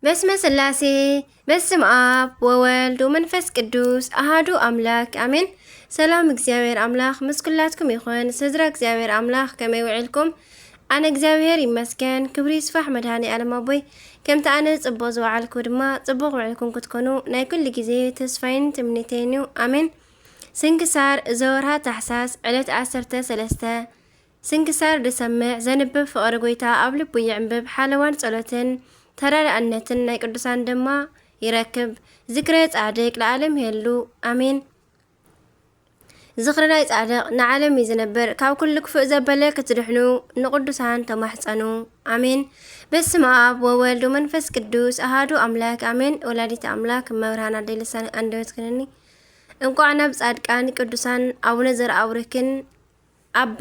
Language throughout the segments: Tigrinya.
በስመ ስላሴ፣ በስም ኣብ ወወልድ ወመንፈስ ቅዱስ ኣሃዱ ኣምላክ ኣሜን። ሰላም እግዚኣብሔር ኣምላክ ምስ ኩላትኩም ይኹን። ስድራ እግዚኣብሔር ኣምላክ ከመይ ውዕልኩም? ኣነ እግዚኣብሔር ይመስገን፣ ክብሪ ይስፋሕ መድኃኔ ዓለም ኣቦይ። ከምቲ ኣነ ጽቡቕ ዝወዓልኩ ድማ ጽቡቕ ውዕልኩም ክትኮኑ ናይ ኩሉ ግዜ ተስፋይን ትምኒተይን እዩ። ኣሜን። ስንክሳር ዘወርሃ ታሕሳስ ዕለት ዓሰርተ ሰለስተ። ስንክሳር ዝሰምዕ ዘንብብ ፍቕሪ ጐይታ ኣብ ልቡ ይዕንብብ፣ ሓለዋን ጸሎትን ተራዳእነትን ናይ ቅዱሳን ድማ ይረክብ። ዝክረ ጻድቅ ለዓለም ይሄሉ። ኣሜን። ዝኽሪ ናይ ጻድቕ ንዓለም እዩ ዝነብር። ካብ ኩሉ ክፉእ ዘበለ ክትድሕኑ ንቅዱሳን ተማሕጸኑ። ኣሜን። በስመ ኣብ ወወልድ ወመንፈስ ቅዱስ ኣሃዱ ኣምላክ ኣሜን። ወላዲተ ኣምላክ እመብርሃን ኣደይ ልሳን ኣንደበት ክነኒ። እንቋዕ ናብ ጻድቃን ቅዱሳን ኣቡነ ዘርኣብሩክን ኣባ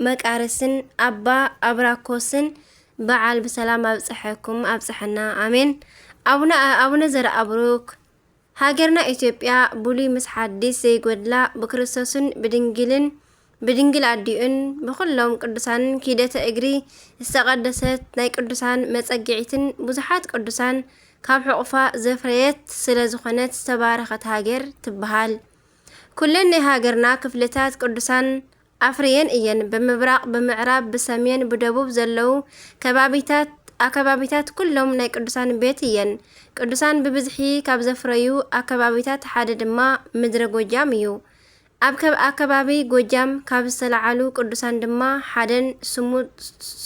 መቃርስን ኣባ ኣብራኮስን በዓል ብሰላም ኣብጽሐኩም ኣብጽሐና። ኣሜን። ኣቡነ ኣቡነ ዘርኣብሩክ ሃገርና ኢትዮጵያ ብሉይ ምስ ሓዲስ ዘይጎድላ ብክርስቶስን ብድንግልን ብድንግል ኣዲኡን ብኹሎም ቅዱሳን ኪደተ እግሪ ዝተቐደሰት ናይ ቅዱሳን መጸግዒትን ብዙሓት ቅዱሳን ካብ ሕቑፋ ዘፍረየት ስለ ዝኾነት ዝተባረኸት ሃገር ትበሃል። ኩለን ናይ ሃገርና ክፍልታት ቅዱሳን ኣፍርየን እየን። ብምብራቕ፣ ብምዕራብ፣ ብሰሜን፣ ብደቡብ ዘለዉ ከባቢታት ኣከባቢታት ኩሎም ናይ ቅዱሳን ቤት እየን። ቅዱሳን ብብዝሒ ካብ ዘፍረዩ ኣከባቢታት ሓደ ድማ ምድረ ጎጃም እዩ። ኣብ ከብ ኣከባቢ ጎጃም ካብ ዝተለዓሉ ቅዱሳን ድማ ሓደን ስሙ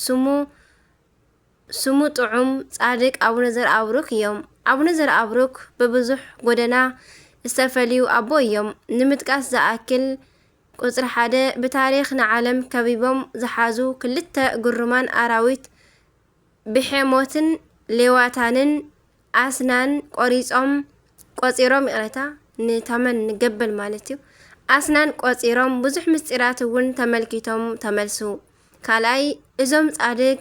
ስሙ ስሙ ጥዑም ጻድቅ ኣቡነ ዘርኣብሩክ እዮም። ኣቡነ ዘርኣብሩክ ብብዙሕ ጎደና ዝተፈልዩ ኣቦ እዮም። ንምጥቃስ ዝኣክል ቁጽሪ ሓደ ብታሪኽ ንዓለም ከቢቦም ዝሓዙ ክልተ ግሩማን ኣራዊት ብሄሞትን ሌዋታንን ኣስናን ቆሪጾም ቆጺሮም ይቕረታ ንታመን ንገበል ማለት እዩ ኣስናን ቆጺሮም ብዙሕ ምስጢራት እውን ተመልኪቶም ተመልሱ። ካልኣይ እዞም ጻድቅ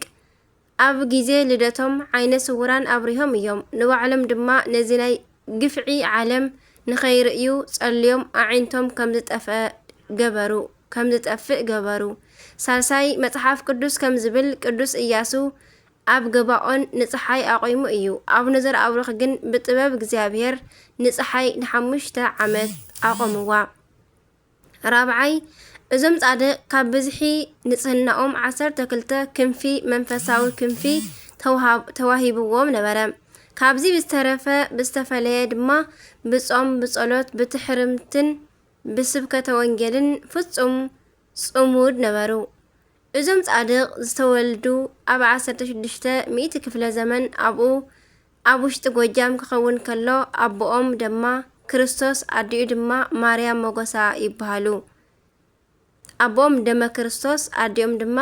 ኣብ ግዜ ልደቶም ዓይነ ስውራን ኣብሪሆም እዮም። ንባዕሎም ድማ ነዚ ናይ ግፍዒ ዓለም ንኸይርእዩ ጸልዮም ኣዒንቶም ከም ዝጠፍእ ገበሩ ከም ዝጠፍእ ገበሩ። ሳልሳይ መጽሓፍ ቅዱስ ከም ዝብል ቅዱስ እያሱ ኣብ ገባኦን ንጸሓይ ኣቑሙ እዩ። ኣቡነ ዘርኣብሩኽ ግን ብጥበብ እግዚኣብሔር ንጸሓይ ንሓሙሽተ ዓመት ኣቖምዋ። ራብዓይ እዞም ጻድቕ ካብ ብዝሒ ንጽህናኦም ዓሰርተ ክልተ ክንፊ መንፈሳዊ ክንፊ ተዋሂብዎም ነበረ። ካብዚ ብዝተረፈ ብዝተፈለየ ድማ ብጾም፣ ብጸሎት፣ ብትሕርምትን ብስብከተ ወንጌልን ፍጹም ጽሙድ ነበሩ። እዞም ጻድቕ ዝተወልዱ ኣብ ዓሰርተ ሽዱሽተ ሚእቲ ክፍለ ዘመን ኣብኡ ኣብ ውሽጢ ጎጃም ክኸውን ከሎ ኣቦኦም ደማ ክርስቶስ ኣዲኡ ድማ ማርያም መጎሳ ይበሃሉ። ኣቦኦም ደመ ክርስቶስ ኣዲኦም ድማ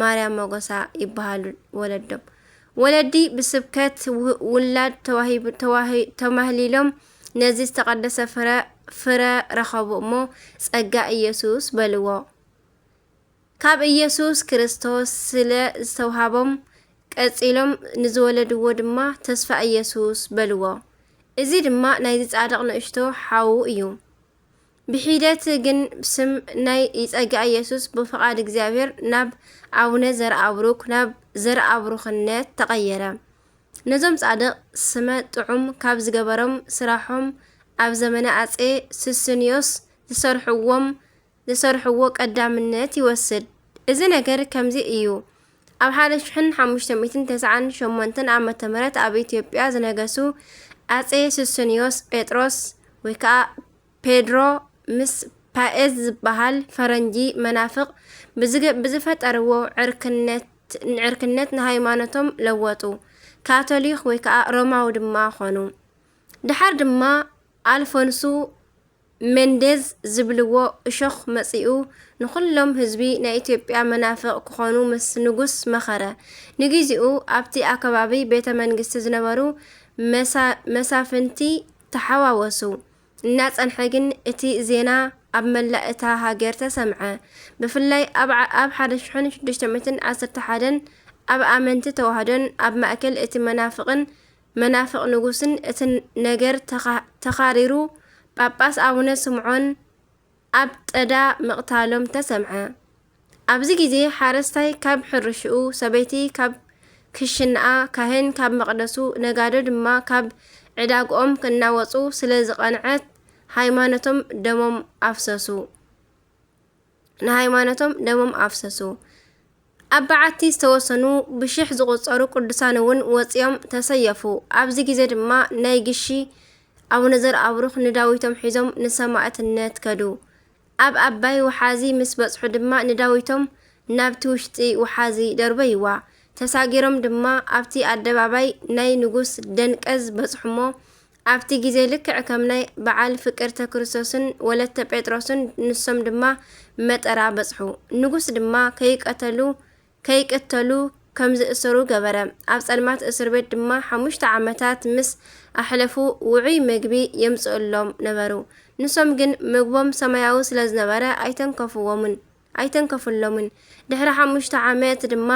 ማርያም መጎሳ ይበሃሉ ወለዶም። ወለዲ ብስብከት ውላድ ተማህሊሎም ነዚ ዝተቐደሰ ፍረ ረኸቡ እሞ ጸጋ ኢየሱስ በልዎ። ካብ ኢየሱስ ክርስቶስ ስለ ዝተውሃቦም ቀጺሎም ንዝወለድዎ ድማ ተስፋ ኢየሱስ በልዎ። እዚ ድማ ናይዚ ጻድቕ ንእሽቶ ሓዉ እዩ። ብሒደት ግን ስም ናይ ጸጋ ኢየሱስ ብፍቓድ እግዚኣብሔር ናብ ኣቡነ ዘርኣብሩክ ናብ ዘርኣብሩኽነት ተቐየረ። ነዞም ጻድቕ ስመ ጥዑም ካብ ዝገበሮም ስራሖም ኣብ ዘመነ ኣጼ ስስንዮስ ዝሰርሕዎም ዝሰርሕዎ ቀዳምነት ይወስድ። እዚ ነገር ከምዚ እዩ። ኣብ ሓደ ሽሕን ሓሙሽተ ሚእትን ተስዓን ሸሞንተን ዓመተ ምህረት ኣብ ኢትዮጵያ ዝነገሱ ኣጼ ሱስንዮስ ጴጥሮስ ወይ ከዓ ፔድሮ ምስ ፓኤዝ ዝበሃል ፈረንጂ መናፍቕ ብዝገ- ብዝፈጠርዎ ዕርክነት ንዕርክነት ንሃይማኖቶም ለወጡ። ካቶሊክ ወይ ከዓ ሮማዊ ድማ ኾኑ። ድሓር ድማ ኣልፎንሱ ሜንዴዝ ዝብልዎ እሾኽ መጺኡ ንኹሎም ህዝቢ ናይ ኢትዮጵያ መናፍቕ ክኾኑ ምስ ንጉስ መኸረ። ንጊዜኡ ኣብቲ ኣከባቢ ቤተ መንግስቲ ዝነበሩ መሳ- መሳፍንቲ ተሓዋወሱ። እናጸንሐ ግን እቲ ዜና ኣብ መላእ እታ ሃገር ተሰምዐ። ብፍላይ ኣብ ዓ- ኣብ ሓደ ሽሕን ሽዱሽተ ሚእትን ዓሰርተ ሓደን ኣብ ኣመንቲ ተዋህዶን ኣብ ማእከል እቲ መናፍቕን መናፍቕ ንጉስን እቲ ነገር ተኻሪሩ ጳጳስ ኣቡነ ስምዖን ኣብ ጠዳ ምቕታሎም ተሰምዐ። ኣብዚ ግዜ ሓረስታይ ካብ ሕርሽኡ፣ ሰበይቲ ካብ ክሽንኣ ካህን ካብ መቕደሱ፣ ነጋዶ ድማ ካብ ዕዳግኦም እናወጹ ስለ ዝቐንዐት፣ ሃይማኖቶም ደሞም ኣፍሰሱ። ንሃይማኖቶም ደሞም ኣፍሰሱ። ኣብ በዓቲ ዝተወሰኑ ብሽሕ ዝቑጸሩ ቅዱሳን እውን ወጺኦም ተሰየፉ። ኣብዚ ግዜ ድማ ናይ ግሺ ኣቡነ ዘርኣብሩኽ ንዳዊቶም ሒዞም ንሰማእትነት ከዱ። ኣብ ኣባይ ወሓዚ ምስ በጽሑ ድማ ንዳዊቶም ናብቲ ውሽጢ ወሓዚ ደርበይዋ። ተሳጊሮም ድማ ኣብቲ ኣደባባይ ናይ ንጉስ ደንቀዝ በጽሑሞ። ኣብቲ ግዜ ልክዕ ከም ናይ በዓል ፍቅርተ ክርስቶስን ወለተ ጴጥሮስን ንሶም ድማ መጠራ በጽሑ። ንጉስ ድማ ከይቀተሉ፣ ከይቅተሉ ከም ዝእሰሩ ገበረ። ኣብ ጸልማት እስር ቤት ድማ ሓሙሽተ ዓመታት ምስ ኣሕለፉ ውዑይ ምግቢ የምጽእሎም ነበሩ። ንሶም ግን ምግቦም ሰማያዊ ስለ ዝነበረ ኣይተንከፍዎምን፣ ኣይተንከፍሎምን። ድሕሪ ሓሙሽተ ዓመት ድማ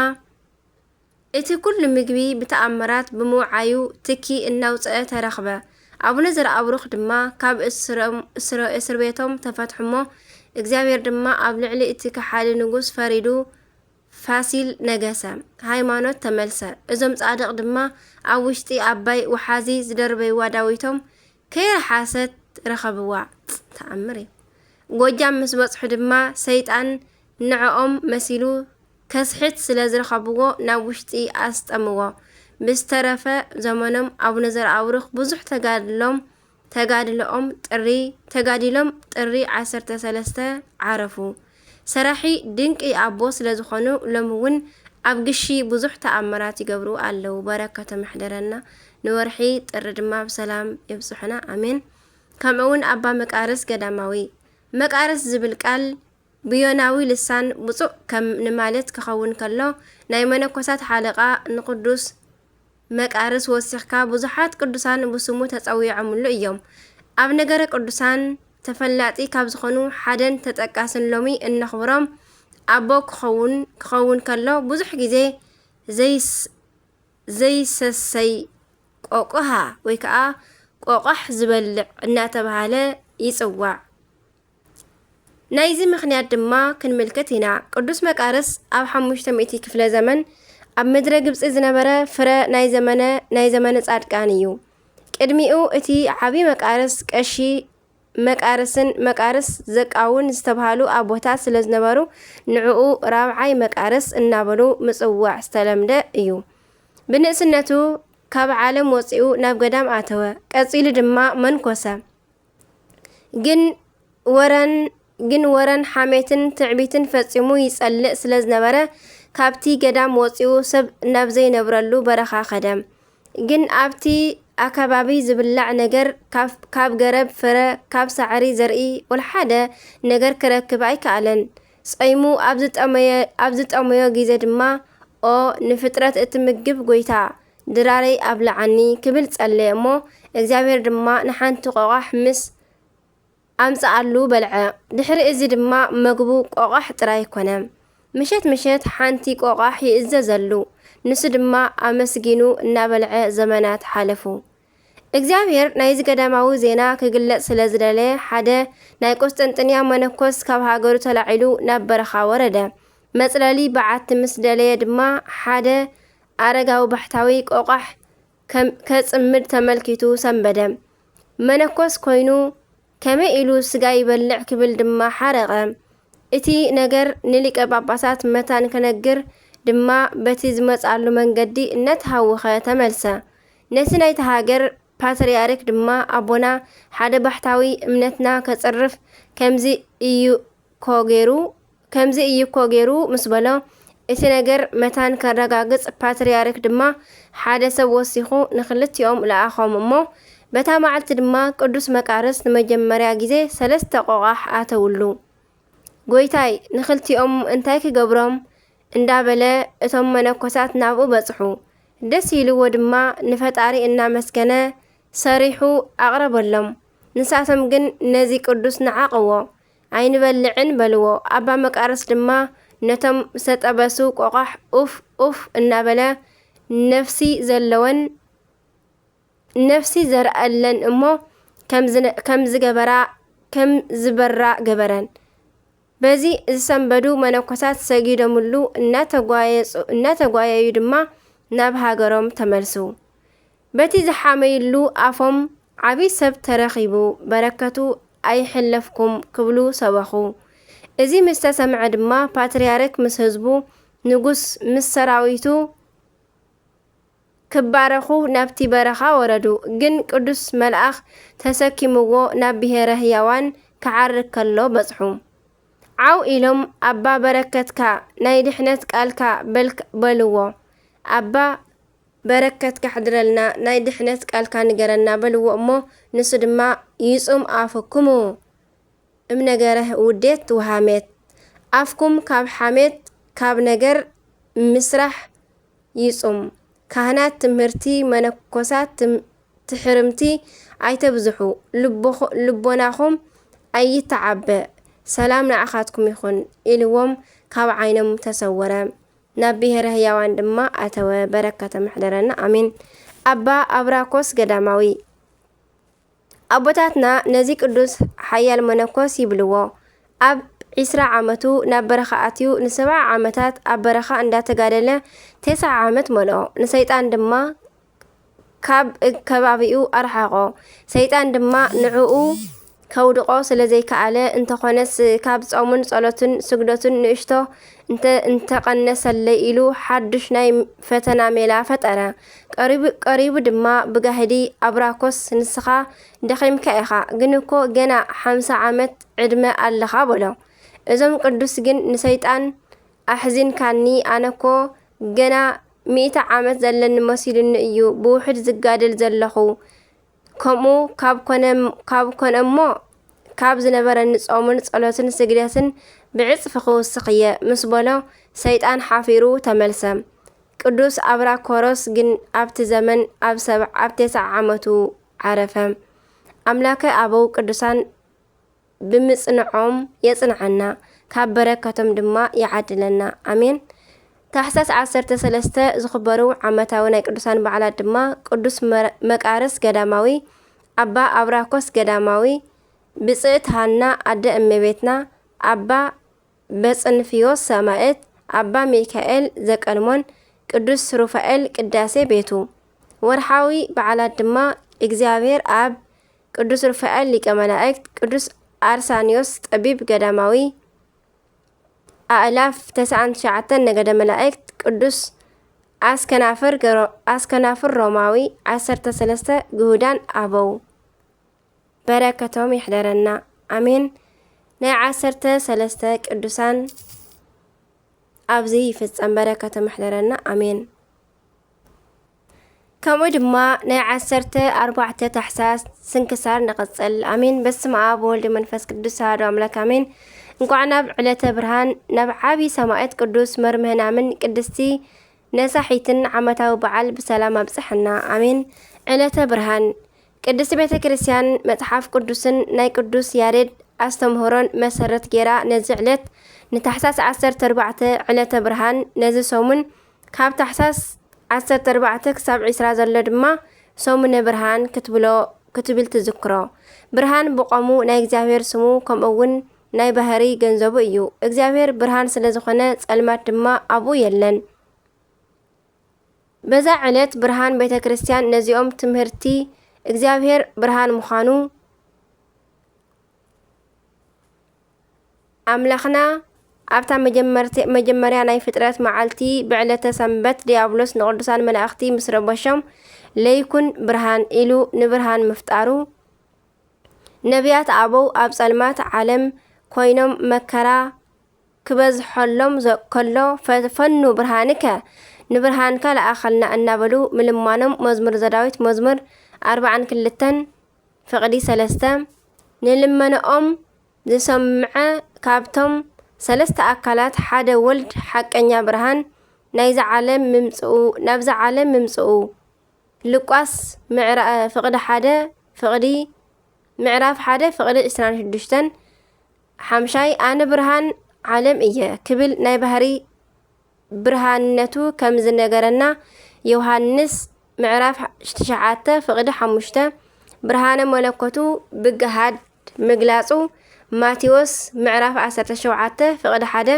እቲ ኩሉ ምግቢ ብተኣምራት ብምውዓዩ ትኪ እናውጽአ ተረኽበ። ኣቡነ ዘርኣብሩኽ ድማ ካብ እስሮም-፣ እስሮ-፣ እስር ቤቶም ተፈትሑሞ፣ እግዚኣብሔር ድማ ኣብ ልዕሊ እቲ ከሓዲ ንጉስ ፈሪዱ ፋሲል ነገሰ። ሃይማኖት ተመልሰ። እዞም ጻድቕ ድማ ኣብ ውሽጢ ኣባይ ወሓዚ ዝደርበይዋ ዳዊቶም ከይረሓሰት ረኸብዋ። ተኣምር እዩ። ጎጃም ምስ በጽሑ ድማ ሰይጣን ንዕኦም መሲሉ ከስሕት ስለ ዝረኸብዎ ናብ ውሽጢ ኣስጠምዎ። ብዝተረፈ ዘመኖም ኣቡነ ዘርኣብሩኽ ብዙሕ ተጋድሎም፣ ተጋድሎኦም ጥሪ፣ ተጋዲሎም ጥሪ ዓሰርተ ሰለስተ ዓረፉ። ሰራሒ ድንቂ ኣቦ ስለ ዝኾኑ ሎሚ እውን ኣብ ግሺ ብዙሕ ተኣምራት ይገብሩ ኣለዉ። በረከቶም ይሕደረና። ንወርሒ ጥሪ ድማ ብሰላም የብጽሑና። ኣሜን። ከምኡ እውን ኣባ መቃርስ ገዳማዊ። መቃርስ ዝብል ቃል ብዮናዊ ልሳን ብፁዕ ከም ንማለት ክኸውን ከሎ፣ ናይ መነኮሳት ሓለቓ ንቅዱስ መቃርስ ወሲኽካ ብዙሓት ቅዱሳን ብስሙ ተጸዊዖምሉ እዮም። ኣብ ነገረ ቅዱሳን ተፈላጢ ካብ ዝኾኑ ሓደን ተጠቃስን ሎሚ እነኽብሮም ኣቦ ክኸውን፣ ክኸውን ከሎ፣ ብዙሕ ግዜ ዘይስ-፣ ዘይሰሰይ ቆቆሃ ወይ ከዓ ቆቋሕ ዝበልዕ እናተባህለ ይጽዋዕ። ናይዚ ምኽንያት ድማ ክንምልከት ኢና። ቅዱስ መቃርስ ኣብ ሓሙሽተ ሚእቲ ክፍለ ዘመን ኣብ ምድረ ግብጺ ዝነበረ ፍረ ናይ ዘመነ፣ ናይ ዘመነ ጻድቃን እዩ። ቅድሚኡ እቲ ዓቢ መቃርስ ቀሺ መቃርስን መቃርስ ዘቃውን ዝተባህሉ ኣቦታት ስለ ዝነበሩ፣ ንዕኡ ራብዓይ መቃርስ እናበሉ ምጽዋዕ ዝተለምደ እዩ። ብንእስነቱ ካብ ዓለም ወጺኡ ናብ ገዳም ኣተወ። ቀጺሉ ድማ መንኮሰ። ግን ወረን፣ ግን ወረን ሓሜትን ትዕቢትን ፈጺሙ ይጸልእ ስለ ዝነበረ፣ ካብቲ ገዳም ወጺኡ ሰብ ናብ ዘይነብረሉ በረኻ ከደ። ግን ኣብቲ ኣከባቢ ዝብላዕ ነገር፣ ካብ፣ ካብ ገረብ ፍረ፣ ካብ ሳዕሪ ዘርኢ ወላ ሓደ ነገር ክረክብ ኣይከኣለን። ጸይሙ ኣብ ዝጠመየ-፣ ኣብ ዝጠመዮ ግዜ ድማ፣ "ኦ ንፍጥረት እትምግብ ጐይታ፣ ድራረይ ኣብልዓኒ" ክብል ጸለየ እሞ፣ እግዚኣብሔር ድማ ንሓንቲ ቆቋሕ ምስ ኣምጽኣሉ በልዐ። ድሕሪ እዚ ድማ መግቡ ቆቋሕ ጥራይ ኮነ። ምሸት ምሸት ሓንቲ ቆቋሕ ይእዘዘሉ፣ ንሱ ድማ ኣመስጊኑ እናበልዐ ዘመናት ሓለፉ። እግዚኣብሔር ናይዚ ገዳማዊ ዜና ክግለጽ ስለ ዝደለየ፣ ሓደ ናይ ቆስጠንጥንያ መነኮስ ካብ ሃገሩ ተላዒሉ ናብ በረኻ ወረደ። መጽለሊ በዓቲ ምስ ደለየ ድማ፣ ሓደ ኣረጋዊ ባሕታዊ ቆቋሕ ከም-፣ ከጽምድ ተመልኪቱ ሰንበደ። መነኮስ ኮይኑ፣ "ከመይ ኢሉ ስጋ ይበልዕ?" ክብል ድማ ሓረቐ። እቲ ነገር ንሊቀ ጳጳሳት መታን ክነግር ድማ በቲ ዝመጽኣሉ መንገዲ እናተሃወኸ ተመልሰ። ነቲ ናይቲ ሃገር ፓትርያርክ ድማ፣ "ኣቦና፣ ሓደ ባሕታዊ እምነትና ከጽርፍ ከምዚ እዩ እኮ ገይሩ፣ ከምዚ እዩ እኮ ገይሩ" ምስ በሎ፣ እቲ ነገር መታን ከረጋግጽ ፓትርያርክ ድማ ሓደ ሰብ ወሲኹ ንኽልቲኦም ለኣኾም እሞ፣ በታ መዓልቲ ድማ ቅዱስ መቃርስ ንመጀመርያ ግዜ ሰለስተ ቆቋሕ ኣተውሉ። "ጐይታይ፣ ንኽልቲኦም እንታይ ክገብሮም?" እንዳበለ እቶም መነኮሳት ናብኡ በጽሑ። ደስ ኢልዎ ድማ ንፈጣሪ እናመስገነ ሰሪሑ ኣቕረበሎም። ንሳቶም ግን ነዚ ቅዱስ ነዓቕዎ፣ "ኣይንበልዕን" በልዎ። ኣባ መቃርስ ድማ ነቶም ዝተጠበሱ ቆቋሕ ኡፍ ኡፍ እናበለ ነፍሲ ዘለወን ነፍሲ ዘርኣለን እሞ ከም ዝነ-፣ ከም ዝገበራ፣ ከም ዝበራ ገበረን። በዚ ዝሰንበዱ መነኮሳት ሰጊዶምሉ እናተጓየጹ-፣ እናተጓየዩ ድማ ናብ ሃገሮም ተመልሱ። በቲ ዝሓመይሉ ኣፎም ዓቢ ሰብ ተረኺቡ፣ በረከቱ ኣይሕለፍኩም ክብሉ ሰበኹ። እዚ ምስ ተሰምዐ ድማ ፓትርያርክ ምስ ህዝቡ፣ ንጉስ ምስ ሰራዊቱ ክባረኹ ናብቲ በረኻ ወረዱ። ግን ቅዱስ መልኣኽ ተሰኪምዎ ናብ ብሔረ ህያዋን ክዓርግ ከሎ በጽሑ። ዓው ኢሎም፣ "ኣባ በረከትካ ናይ ድሕነት ቃልካ በልክ-" በልዎ። ኣባ በረከት ካሕድረልና፣ ናይ ድሕነት ቃልካ ንገረና በልዎ እሞ፣ ንሱ ድማ፣ "ይጹም ኣፍክሙ እምነገረ ውዴት ወሃሜት፣ ኣፍኩም ካብ ሓሜት፣ ካብ ነገር ምስራሕ ይጹም። ካህናት ትምህርቲ፣ መነኮሳት ትም-፣ ትሕርምቲ ኣይተብዝሑ፣ ልቦኹ-፣ ልቦናኹም ኣይተዓበ፣ ሰላም ንዓኻትኩም ይኹን" ኢልዎም ካብ ዓይኖም ተሰወረ። ናብ ብሔረ ህያዋን ድማ ኣተወ። በረከቶም ይሕደረና፣ ኣሜን። ኣባ ኣብራኮስ ገዳማዊ። ኣቦታትና ነዚ ቅዱስ ሓያል መነኮስ ይብልዎ። ኣብ ዒስራ ዓመቱ ናብ በረኻ ኣትዩ፣ ንሰብዓ ዓመታት ኣብ በረኻ እንዳተጋደለ፣ ተስዓ ዓመት መልኦ። ንሰይጣን ድማ ካብ ከባቢኡ ኣርሓቖ። ሰይጣን ድማ ንዕኡ ከውድቖ ስለ ዘይከኣለ፣ እንተኾነስ ካብ ጾሙን ጸሎትን ስግደቱን ንእሽቶ እንተ-፣ እንተቐነሰለይ ኢሉ፣ ሓድሽ ናይ ፈተና ሜላ ፈጠረ። ቀሪቡ፣ ቀሪቡ ድማ ብጋህዲ፣ "ኣብራኮስ፣ ንስኻ ደኺምካ ኢኻ፣ ግን እኮ ገና ሓምሳ ዓመት ዕድመ ኣለኻ" በሎ። እዞም ቅዱስ ግን ንሰይጣን፣ "ኣሕዚንካኒ፣ ኣነኮ ገና ሚእቲ ዓመት ዘለኒ መሲሉኒ እዩ ብውሑድ ዝጋደል ዘለኹ" ከምኡ ካብ ኮነ፣ ካብ ኮነ እሞ፣ ካብ ዝነበረኒ ጾምን ጸሎትን ስግደትን ብዕጽፊ ክውስኽ እየ ምስ በሎ፣ ሰይጣን ሓፊሩ ተመልሰ። ቅዱስ ኣብራኮሮስ ግን ኣብቲ ዘመን ኣብ ሰብ-፣ ኣብ ተስዓ ዓመቱ ዓረፈ። ኣምላከ ኣበው ቅዱሳን ብምጽንዖም የጽንዓና፣ ካብ በረከቶም ድማ ይዓድለና። ኣሜን። ታሕሳስ ዓሰርተ ሰለስተ ዝኽበሩ ዓመታዊ ናይ ቅዱሳን በዓላት ድማ ቅዱስ መ-፣ መቃርስ ገዳማዊ፣ ኣባ ኣብራኮስ ገዳማዊ፣ ብጽእት ሃና ኣደ እመቤትና፣ ኣባ በጽንፍዮስ ሰማእት፣ ኣባ ሚካኤል ዘቀልሞን፣ ቅዱስ ሩፋኤል ቅዳሴ ቤቱ። ወርሓዊ በዓላት ድማ እግዚኣብሔር ኣብ፣ ቅዱስ ሩፋኤል ሊቀ መላእክት፣ ቅዱስ ኣርሳንዮስ ጠቢብ ገዳማዊ፣ ኣእላፍ ተስዓን ትሽዓተን ነገደ መላእክት፣ ቅዱስ ኣስከናፍር ገሮ-፣ ኣስከናፍር ሮማዊ፣ ዓሰርተ ሰለስተ ግሁዳን ኣበው። በረከቶም ይሕደረና። ኣሜን። ናይ ዓሰርተ ሰለስተ ቅዱሳን ኣብዚ ይፍጸም። በረከቶም ይሕደረና። ኣሜን። ከምኡ ድማ ናይ ዓሰርተ ኣርባዕተ ታሕሳስ ስንክሳር ንቐጽል። ኣሜን። በስመ ኣብ ወወልድ መንፈስ ቅዱስ ኣሐዱ ኣምላክ ኣሜን። እንኳዕ ናብ ዕለተ ብርሃን፣ ናብ ዓቢ ሰማዕት ቅዱስ መርምህናምን ቅድስቲ ነሳሒትን ዓመታዊ በዓል ብሰላም ኣብጽሐና። ኣሜን። ዕለተ ብርሃን። ቅድስቲ ቤተ ክርስቲያን መጽሓፍ ቅዱስን ናይ ቅዱስ ያሬድ ኣስተምህሮን መሰረት ጌራ ነዚ ዕለት ንታሕሳስ ዓሰርተ ኣርባዕተ ዕለተ ብርሃን፣ ነዚ ሰሙን ካብ ታሕሳስ ዓሰርተ ኣርባዕተ ክሳብ ዒስራ ዘሎ ድማ ሰሙነ ብርሃን ክትብሎ፣ ክትብል ትዝክሮ። ብርሃን ብቆሙ ናይ እግዚኣብሔር ስሙ ከምኡ እውን ናይ ባህሪ ገንዘቡ እዩ። እግዚኣብሔር ብርሃን ስለ ዝኾነ ጸልማት ድማ ኣብኡ የለን። በዛ ዕለት ብርሃን ቤተ ክርስቲያን ነዚኦም ትምህርቲ እግዚኣብሔር ብርሃን ምዃኑ ኣምላኽና ኣብታ መጀመርተ-፣ መጀመርያ ናይ ፍጥረት መዓልቲ ብዕለተ ሰንበት ዲያብሎስ ንቅዱሳን መላእኽቲ ምስ ረበሾም ለይኩን ብርሃን ኢሉ ንብርሃን ምፍጣሩ ነቢያት ኣበው ኣብ ጸልማት ዓለም ኮይኖም መከራ ክበዝሖሎም ዘ-፣ ከሎ፣ "ፈ-፣ ፈኑ ብርሃንከ፣ ንብርሃንካ ለኣኸልና" እናበሉ ምልማኖም መዝሙር ዘዳዊት መዝሙር ኣርባዓን ክልተን ፍቕዲ ሰለስተ። ንልመንኦም ዝሰምዐ ካብቶም ሰለስተ ኣካላት ሓደ ወልድ ሓቀኛ ብርሃን ናይዛ ዓለም ምምጽኡ፣ ናብዛ ዓለም ምምጽኡ። ሉቃስ ምዕራ-፣ ፍቕዲ ሓደ፣ ፍቕዲ፣ ምዕራፍ ሓደ ፍቕዲ ዕስራን ሽዱሽተን። ሓምሻይ፣ ኣነ ብርሃን ዓለም እየ ክብል ናይ ባህሪ ብርሃንነቱ ከም ዝነገረና ዮሃንስ ምዕራፍ ትሽዓተ ፍቕዲ ሓሙሽተ፣ ብርሃነ መለኮቱ ብገሃድ ምግላጹ ማቴዎስ ምዕራፍ ዓሰርተ ሸውዓተ ፍቕዲ ሓደ፣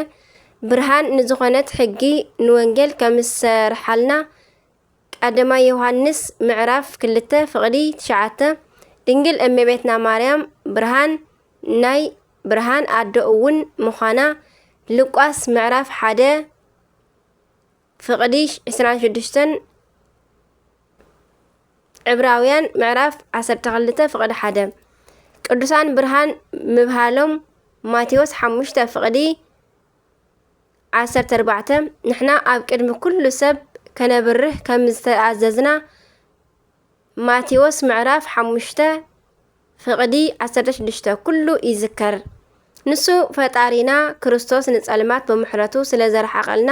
ብርሃን ንዝኾነት ሕጊ ንወንጌል ከም ዝሰርሓልና ቀዳማይ ዮሃንስ ምዕራፍ ክልተ ፍቕዲ ትሽዓተ፣ ድንግል እመቤትና ማርያም ብርሃን ናይ ብርሃን ኣዶ እውን ምዃና ሉቃስ ምዕራፍ ሓደ ፍቕዲ ዕስራን ሽዱሽተን፣ ዕብራውያን ምዕራፍ ዓሰርተ ክልተ ፍቕዲ ሓደ። ቅዱሳን ብርሃን ምብሃሎም ማቴዎስ ሓሙሽተ ፍቕዲ ዓሰርተ ኣርባዕተ፣ ንሕና ኣብ ቅድሚ ኩሉ ሰብ ከነብርህ ከም ዝተኣዘዝና ማቴዎስ ምዕራፍ ሓሙሽተ ፍቕዲ ዓሰርተ ሽዱሽተ ኩሉ ይዝከር። ንሱ ፈጣሪና ክርስቶስ ንጸልማት ብምሕረቱ ስለ ዘርሓቐልና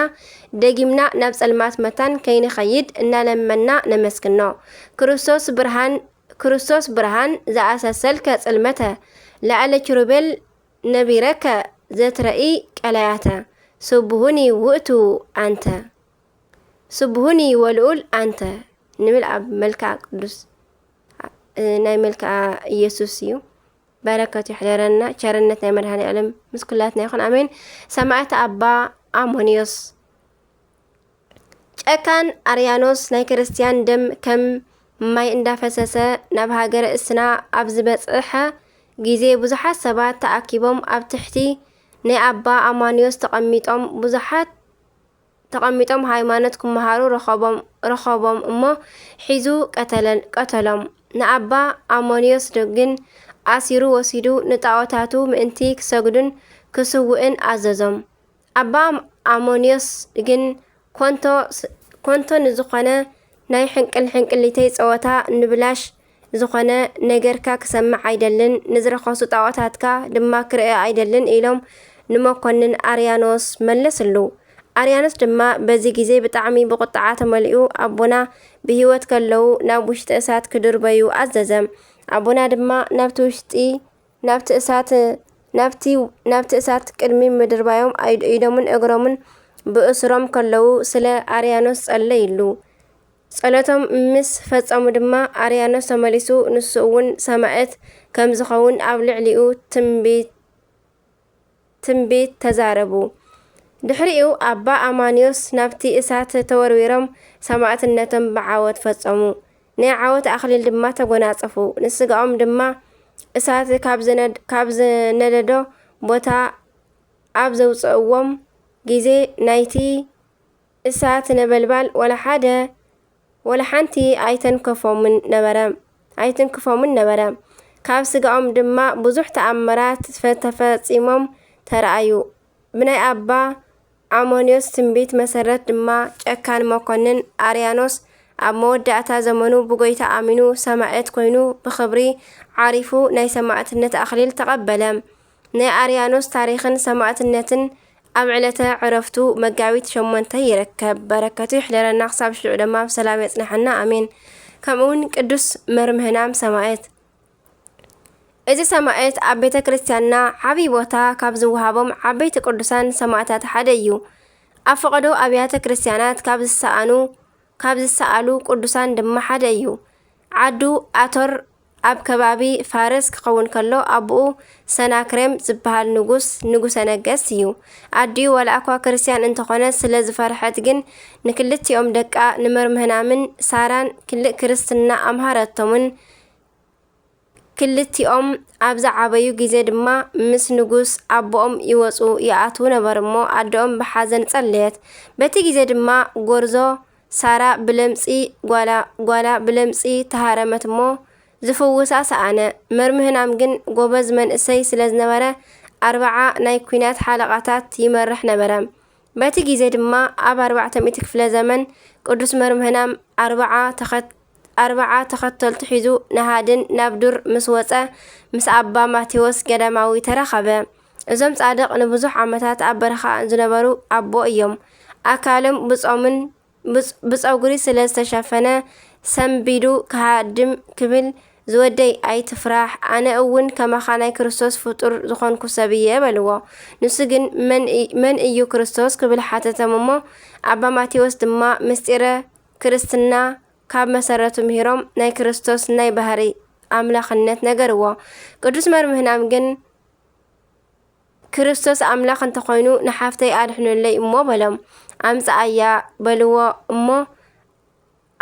ደጊምና ናብ ጸልማት መታን ከይንኸይድ እናለመና ነመስግኖ። ክርስቶስ ብርሃን፣ ክርስቶስ ብርሃን ዘኣሰሰልከ ጽልመተ፣ ላዕለ ኪሩቤል ነቢረከ ዘትረኢ ቀላያተ፣ ስቡሁኒ ውእቱ ኣንተ፣ ስቡሁኒ ወልኡል ኣንተ ንብል ኣብ መልክዓ ቅዱስ፣ እ፣ ናይ መልክዓ ኢየሱስ እዩ። በረከቱ ይሕደረና። ቸርነት ናይ መድኃኔ ዓለም ምስ ኩላትና ይኹን። ኣሜን። ሰማዕት ኣባ ኣሞንዮስ። ጨካን ኣርያኖስ ናይ ክርስትያን ደም ከም ማይ እንዳፈሰሰ ናብ ሃገረ እስና ኣብ ዝበጽሐ ጊዜ ብዙሓት ሰባት ተኣኪቦም ኣብ ትሕቲ ናይ ኣባ ኣማንዮስ ተቐሚጦም ብዙሓት ተቐሚጦም ሃይማኖት ክመሃሩ ረኸቦም፣ ረኸቦም እሞ ሒዙ ቀተለን-፣ ቀተሎም። ንኣባ ኣሞንዮስ ዶ-፣ ግን ኣሲሩ ወሲዱ ንጣዖታቱ ምእንቲ ክሰግዱን ክስውእን ኣዘዞም። ኣባ ኣሞንዮስ ግን ኮንቶ ስ-፣ ኮንቶ ንዝኾነ ናይ ሕንቅል ሕንቅሊተይ ጸወታ ንብላሽ ዝኾነ ነገርካ ክሰምዕ ኣይደልን፣ ንዝረኸሱ ጣዖታትካ ድማ ክርኢ ኣይደልን ኢሎም ንመኮንን ኣርያኖስ መለስሉ። ኣርያኖስ ድማ በዚ ግዜ ብጣዕሚ ብቁጥዓ ተመሊኡ ኣቦና ብህይወት ከለዉ ናብ ውሽጢ እሳት ክድርበዩ ኣዘዘ። ኣቦና ድማ ናብቲ ውሽጢ ናብቲ እሳት፣ ናብቲ፣ ናብቲ እሳት ቅድሚ ምድርባዮም ኣይድ-፣ ኢዶምን እግሮምን ብእስሮም ከለዉ ስለ ኣርያኖስ ጸለይሉ። ጸሎቶም ምስ ፈጸሙ ድማ ኣርያኖስ ተመሊሱ፣ ንሱ እውን ሰማዕት ከም ዝኸውን ኣብ ልዕሊኡ ትንቢት፣ ትንቢት ተዛረቡ። ድሕሪኡ ኣባ ኣማንዮስ ናብቲ እሳት ተወርዊሮም ሰማዕትነቶም ብዓወት ፈጸሙ። ናይ ዓወት ኣኽሊል ድማ ተጎናጸፉ። ንስጋኦም ድማ እሳት ካብ ዝነድ-፣ ካብ ዝነደዶ ቦታ ኣብ ዘውጽእዎም ግዜ ናይቲ እሳት ነበልባል ወላ ሓደ፣ ወላ ሓንቲ ኣይተንከፎምን ነበረ፣ ኣይትንክፎምን ነበረ። ካብ ስጋኦም ድማ ብዙሕ ተኣምራት ፈ-፣ ተፈጺሞም ተረኣዩ። ብናይ ኣባ ኣሞንዮስ ትንቢት መሰረት ድማ ጨካን መኮንን ኣርያኖስ ኣብ መወዳእታ ዘመኑ ብጎይታ ኣሚኑ ሰማዕት ኮይኑ ብኽብሪ ዓሪፉ ናይ ሰማዕትነት ኣኽሊል ተቐበለ። ናይ ኣርያኖስ ታሪኽን ሰማዕትነትን ኣብ ዕለተ ዕረፍቱ መጋቢት ሸሞንተ ይርከብ። በረከቱ ይሕደረና ክሳብ ሽዑ ድማ ብሰላም የጽንሐና፣ ኣሜን። ከምኡውን ቅዱስ መርምህናም ሰማዕት። እዚ ሰማዕት ኣብ ቤተ ክርስቲያንና ዓብዪ ቦታ ካብ ዝወሃቦም ዓበይቲ ቅዱሳን ሰማዕታት ሓደ እዩ። ኣብ ፈቐዶ ኣብያተ ክርስቲያናት ካብ ዝሰኣኑ፣ ካብ ዝሰኣሉ ቅዱሳን ድማ ሓደ እዩ። ዓዱ ኣቶር ኣብ ከባቢ ፋርስ ክኸውን ከሎ፣ ኣቦኡ ሰናክሬም ዝበሃል ንጉስ፣ ንጉሰ ነገስት እዩ። ኣዲኡ ዋላ እኳ ክርስቲያን እንተኾነት፣ ስለ ዝፈርሐት ግን ንክልቲኦም ደቃ ንመርምህናምን ሳራን ክልእ ክርስትና ኣምሃረቶምን። ክልቲኦም ኣብ ዝዓበዩ ግዜ ድማ ምስ ንጉስ ኣቦኦም ይወጹ ይኣትዉ ነበር እሞ፣ ኣደኦም ብሓዘን ጸለየት። በቲ ግዜ ድማ ጎርዞ ሳራ ብለምጺ ጓላ፣ ጓላ ብለምጺ ተሃረመት እሞ ዝፍውሳ ሰኣነ። መርምህናም ግን ጎበዝ መንእሰይ ስለ ዝነበረ፣ ኣርብዓ ናይ ኲናት ሓለቓታት ይመርሕ ነበረ። በቲ ግዜ ድማ ኣብ ኣርባዕተ ሚእቲ ክፍለ ዘመን ቅዱስ መርምህናም ኣርብዓ ተኸት-፣ ኣርብዓ ተኸተልቱ ሒዙ ንሃድን ናብ ዱር ምስ ወጸ፣ ምስ ኣባ ማቴዎስ ገዳማዊ ተራኸበ። እዞም ጻድቕ ንብዙሕ ዓመታት ኣብ በረኻ ዝነበሩ ኣቦ እዮም። ኣካሎም ብጾምን ብጽ-፣ ብጸጉሪ ስለ ዝተሸፈነ ሰንቢዱ ክሃድም ክብል፣ "ዝወደይ ኣይትፍራሕ፣ ኣነ እውን ከማኻ ናይ ክርስቶስ ፍጡር ዝኾንኩ ሰብ እየ" በልዎ። ንሱ ግን "መን እይ-፣ መን እዩ ክርስቶስ?" ክብል ሓተቶም እሞ፣ ኣባ ማቴዎስ ድማ ምስጢረ ክርስትና ካብ መሰረቱ ምሂሮም ናይ ክርስቶስ ናይ ባህሪ ኣምላኽነት ነገርዎ። ቅዱስ መርምህናም ግን "ክርስቶስ ኣምላኽ እንተኾይኑ ንሓፍተይ ኣድሕኑለይ እሞ" በሎም። "ኣምጽኣያ" በልዎ እሞ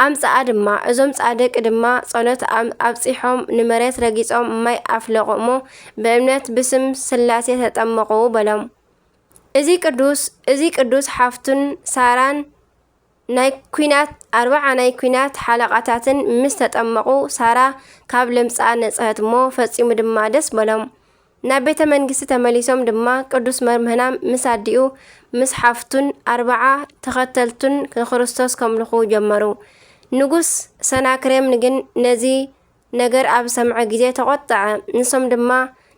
ኣምጽኣ ድማ። እዞም ጻድቅ ድማ ጸሎት ኣም-፣ ኣብጺሖም ንመሬት ረጊጾም ማይ ኣፍለቑ እሞ ብእምነት ብስም ስላሴ ተጠመቑ በሎም። እዚ ቅዱስ፣ እዚ ቅዱስ ሓፍቱን ሳራን ናይ ኲናት፣ ኣርባዓ ናይ ኲናት ሓለቓታትን ምስ ተጠመቑ፣ ሳራ ካብ ለምጻ ነጽሀት እሞ ፈጺሙ ድማ ደስ በሎም። ናብ ቤተ መንግስቲ ተመሊሶም ድማ ቅዱስ መርምህናም ምስ ኣዲኡ ምስ ሓፍቱን ኣርባዓ ተኸተልቱን ንክርስቶስ ከምልኹ ጀመሩ። ንጉስ ሰናክሬም ግን ነዚ ነገር ኣብ ሰምዐ ግዜ ተቖጥዐ። ንሶም ድማ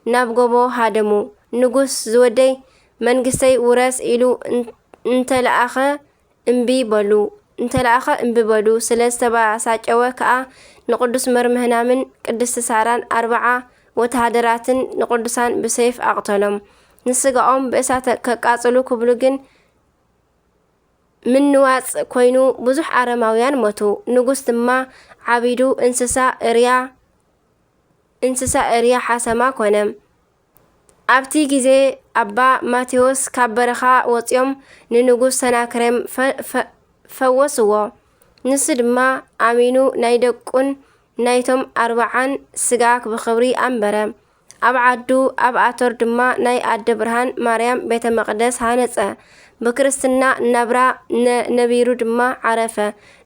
ናብ ጎቦ ሃደሙ። ንጉስ ዝወደይ መንግስተይ ውረስ ኢሉ እን-፣ እንተለኣኸ እምቢ በሉ፣ እንተለኣኸ እምቢ በሉ። ስለ ዝተባሳጨወ ከኣ ንቅዱስ መርምህናምን ቅድስቲ ሳራን ኣርባዓ ወተሃደራትን ንቅዱሳን ብሰይፍ ኣቕተሎም። ንስጋኦም ብእሳት ከቃጽሉ ክብሉ ግን ምንዋጽ ኮይኑ ብዙሕ ኣረማውያን ሞቱ። ንጉስ ድማ ዓቢዱ እንስሳ እርያ፣ እንስሳ እርያ ሓሰማ ኮነ። ኣብቲ ግዜ ኣባ ማቴዎስ ካብ በረኻ ወጺኦም ንንጉስ ሰናክሬም ፈ-፣ ፈ-፣ ፈወስዎ። ንሱ ድማ ኣሚኑ ናይ ደቁን ናይቶም ኣርባዓን ስጋ ብኽብሪ ኣንበረ። ኣብ ዓዱ ኣብ ኣቶር ድማ ናይ ኣደ ብርሃን ማርያም ቤተ መቕደስ ሃነጸ። ብክርስትና ናብራ ነ-፣ ነቢሩ ድማ ዓረፈ።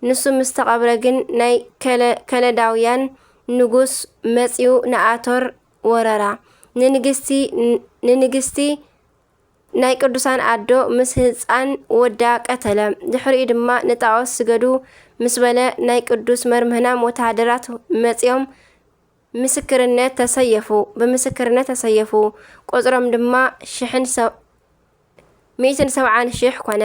ንሱ ምስ ተቐብረ ግን ናይ ከለ-፣ ከለዳውያን ንጉስ መጺኡ ንኣቶር ወረራ። ንንግስቲ፣ ንንግስቲ ናይ ቅዱሳን ኣዶ ምስ ህጻን ወዳ ቀተለ። ድሕሪኡ ድማ ንጣኦት ስገዱ ምስ በለ ናይ ቅዱስ መርምህናም ወተሃደራት መጺኦም ምስክርነት ተሰየፉ፣ ብምስክርነት ተሰየፉ። ቁጽሮም ድማ ሽሕን ሰ-፣ ሚእትን ሰብዓን ሽሕ ኮነ።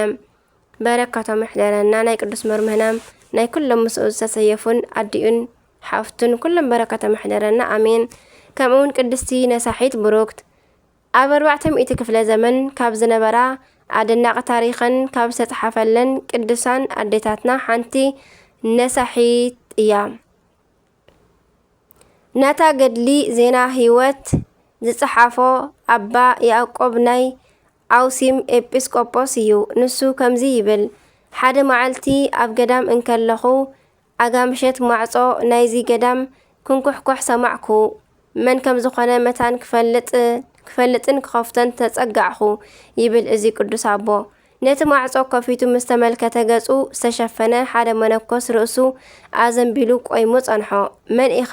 በረከቶም ይሕደረና። ናይ ቅዱስ መርምህናም ናይ ኩሎም ምስኡ ዝተሰየፉን ኣዲኡን ሓፍቱን ኩሎም በረከቶም ይሕደረና። ኣሜን። ከምኡውን ቅድስቲ ነሳሒት ብሩክት ኣብ ኣርባዕተ ሚእቲ ክፍለ ዘመን ካብ ዝነበራ ኣደናቂ ታሪኸን ካብ ዝተጽሓፈለን ቅዱሳን ኣዴታትና ሓንቲ ነሳሒት እያ። ናታ ገድሊ ዜና ህይወት ዝጸሓፎ ኣባ ያዕቆብ ናይ ኣውሲም ኤጲስቆጶስ እዩ። ንሱ ከምዚ ይብል፣ ሓደ መዓልቲ ኣብ ገዳም እንከለኹ ኣጋምሸት ማዕጾ ናይዚ ገዳም ክንኩሕኳሕ ሰማዕኩ። መን ከም ዝኾነ መታን ክፈልጥ፣ ክፈልጥን ክኸፍቶን ተጸጋዕኹ ይብል እዚ ቅዱስ ኣቦ። ነቲ ማዕጾ ከፊቱ ምስ ተመልከተ ገጹ ዝተሸፈነ ሓደ መነኮስ ርእሱ ኣዘንቢሉ ቆይሙ ጸንሖ። መን ኢኻ?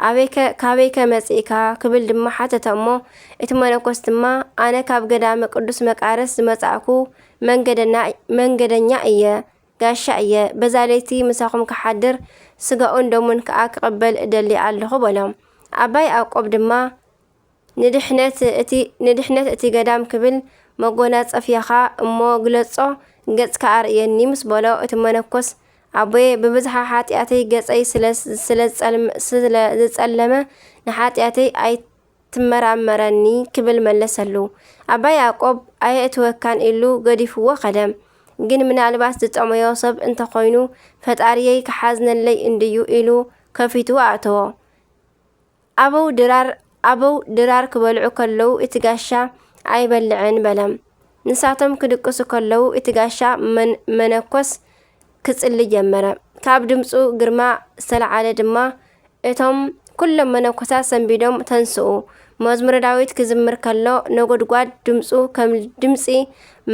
ኣበይከ፣ ካበይከ መጺእካ? ክብል ድማ ሓተተ እሞ እቲ መነኮስ ድማ ኣነ ካብ ገዳመ ቅዱስ መቃርስ ዝመጻእኩ መንገደና-፣ መንገደኛ እየ፣ ጋሻ እየ። በዛ ለይቲ ምሳኹም ክሓድር ስጋኡን ደሙን ከኣ ክቕበል እደሊ ኣለኹ በሎም። ኣባ ያዕቆብ ድማ ንድሕነት እቲ፣ ንድሕነት እቲ ገዳም ክብል መጎናጸፊያኻ እሞ ግለጾ፣ ገጽካ ኣርእየኒ ምስ በሎ እቲ መነኮስ ኣቦየ ብብዝሓ ሓጢኣተይ ገጸይ ስለ፣ ስለ ዝጸልም-፣ ስለ ዝጸለመ ንሓጢኣተይ ኣይትመራመረኒ ክብል መለሰሉ። ኣባ ያዕቆብ ኣየእትወካን ኢሉ ገዲፍዎ ከደ። ግን ምናልባት ዝጠመዮ ሰብ እንተኾይኑ ፈጣሪየይ ክሓዝነለይ እንድዩ ኢሉ ከፊቱ ኣእተዎ። ኣበው ድራር፣ ኣበው ድራር ክበልዑ ከለዉ እቲ ጋሻ ኣይበልዕን በለ። ንሳቶም ክድቅሱ ከለዉ እቲ ጋሻ መን-፣ መነኮስ ክጽሊ ጀመረ። ካብ ድምጹ ግርማ ዝተለዓለ ድማ እቶም ኩሎም መነኮሳት ሰንቢዶም ተንስኡ። መዝሙረ ዳዊት ክዝምር ከሎ ነጎድጓድ ድምጹ ከም ድምጺ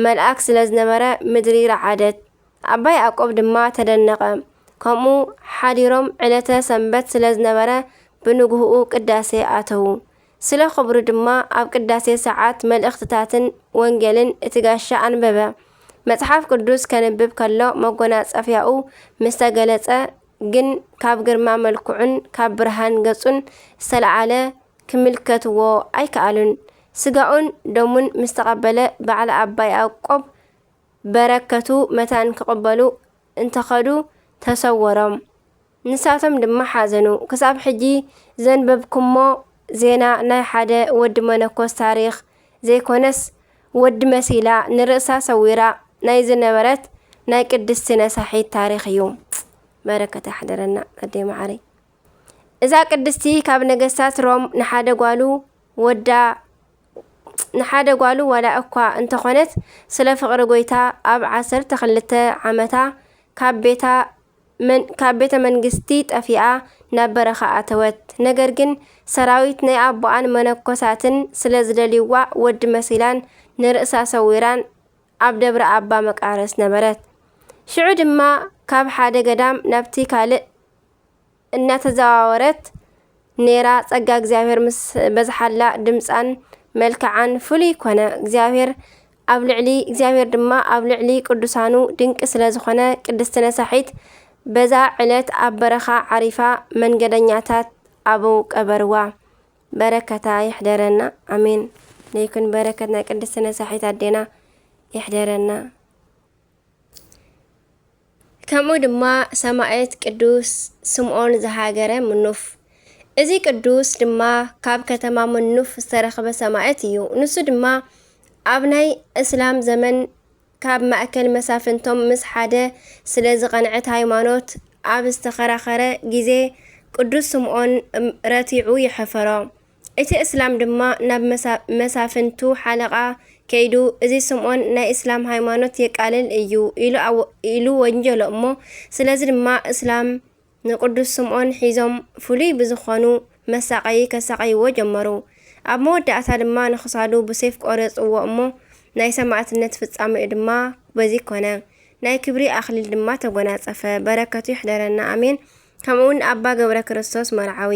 መልኣክ ስለ ዝነበረ ምድሪ ረዓደት። ኣባ ያዕቆብ ድማ ተደነቐ። ከምኡ ሓዲሮም ዕለተ ሰንበት ስለ ዝነበረ ብንግህኡ ቅዳሴ ኣተዉ። ስለ ክብሩ ድማ ኣብ ቅዳሴ ሰዓት መልእኽትታትን ወንጌልን እቲ ጋሻ ኣንበበ። መጽሓፍ ቅዱስ ከንብብ ከሎ መጎናጸፊያኡ ምስ ተገለጸ ግን ካብ ግርማ መልክዑን ካብ ብርሃን ገጹን ዝተለዓለ ክምልከትዎ ኣይከኣሉን። ስጋኡን ደሙን ምስ ተቐበለ በዓል ኣባ ያዕቆብ በረከቱ መታን ክቕበሉ እንተኸዱ ተሰወሮም። ንሳቶም ድማ ሓዘኑ። ክሳብ ሕጂ ዘንበብኩሞ ዜና ናይ ሓደ ወዲ መነኮስ ታሪኽ ዘይኮነስ፣ ወዲ መሲላ ንርእሳ ሰዊራ ናይ ዝነበረት ናይ ቅድስቲ ነሳሒት ታሪኽ እዩ። በረከት ይሕደረና ኣደይ መዓረይ። እዛ ቅድስቲ ካብ ነገስታት ሮም ንሓደ ጓሉ ወዳ፣ ንሓደ ጓሉ ዋላ እኳ እንተኾነት፣ ስለ ፍቕሪ ጎይታ ኣብ ዓሰርተ ክልተ ዓመታ ካብ ቤታ መን-፣ ካብ ቤተ መንግስቲ ጠፊኣ ናብ በረኻ ኣተወት። ነገር ግን ሰራዊት ናይ ኣቦኣን መነኮሳትን ስለ ዝደልይዋ ወዲ መሲላን ንርእሳ ሰዊራን ኣብ ደብረ ኣባ መቃርስ ነበረት። ሽዑ ድማ ካብ ሓደ ገዳም ናብቲ ካልእ እናተዘዋወረት ኔራ። ጸጋ እግዚኣብሔር ምስ በዝሓላ ድምጻን መልክዓን ፍሉይ ኮነ። እግዚኣብሔር ኣብ ልዕሊ፣ እግዚኣብሔር ድማ ኣብ ልዕሊ ቅዱሳኑ ድንቂ ስለ ዝኾነ ቅድስቲ ነሳሒት በዛ ዕለት ኣብ በረኻ ዓሪፋ መንገደኛታት ኣብኡ ቀበርዋ። በረከታ ይሕደረና። ኣሜን። ለይኩን በረከት ናይ ቅድስቲ ነሳሒት ኣዴና ይሕደረና። ከምኡ ድማ ሰማዕት ቅዱስ ስምዖን ዘሃገረ ምኑፍ። እዚ ቅዱስ ድማ ካብ ከተማ ምኑፍ ዝተረኽበ ሰማዕት እዩ። ንሱ ድማ ኣብ ናይ እስላም ዘመን ካብ ማእከል መሳፍንቶም ምስ ሓደ ስለ ዝቐንዐት ሃይማኖት ኣብ ዝተኸራኸረ ግዜ ቅዱስ ስምዖን ረቲዑ የሐፈሮ። እቲ እስላም ድማ ናብ መሳ-፣ መሳፍንቱ ሓለቓ ከይዱ፣ "እዚ ስምዖን ናይ እስላም ሃይማኖት የቃልል እዩ" ኢሉ ኣወ-፣ ኢሉ ወንጀሎ እሞ፣ ስለዚ ድማ እስላም ንቅዱስ ስምዖን ሒዞም ፍሉይ ብዝኾኑ መሳቐዪ ከሳቕይዎ ጀመሩ። ኣብ መወዳእታ ድማ ንኽሳዱ ብሴፍ ቆረጽዎ እሞ፣ ናይ ሰማዕትነት ፍጻሜኡ ድማ በዚ ኮነ። ናይ ክብሪ ኣኽሊል ድማ ተጎናጸፈ። በረከቱ ይሕደረና፣ ኣሜን። ከምኡውን ኣባ ገብረ ክርስቶስ መርዓዊ።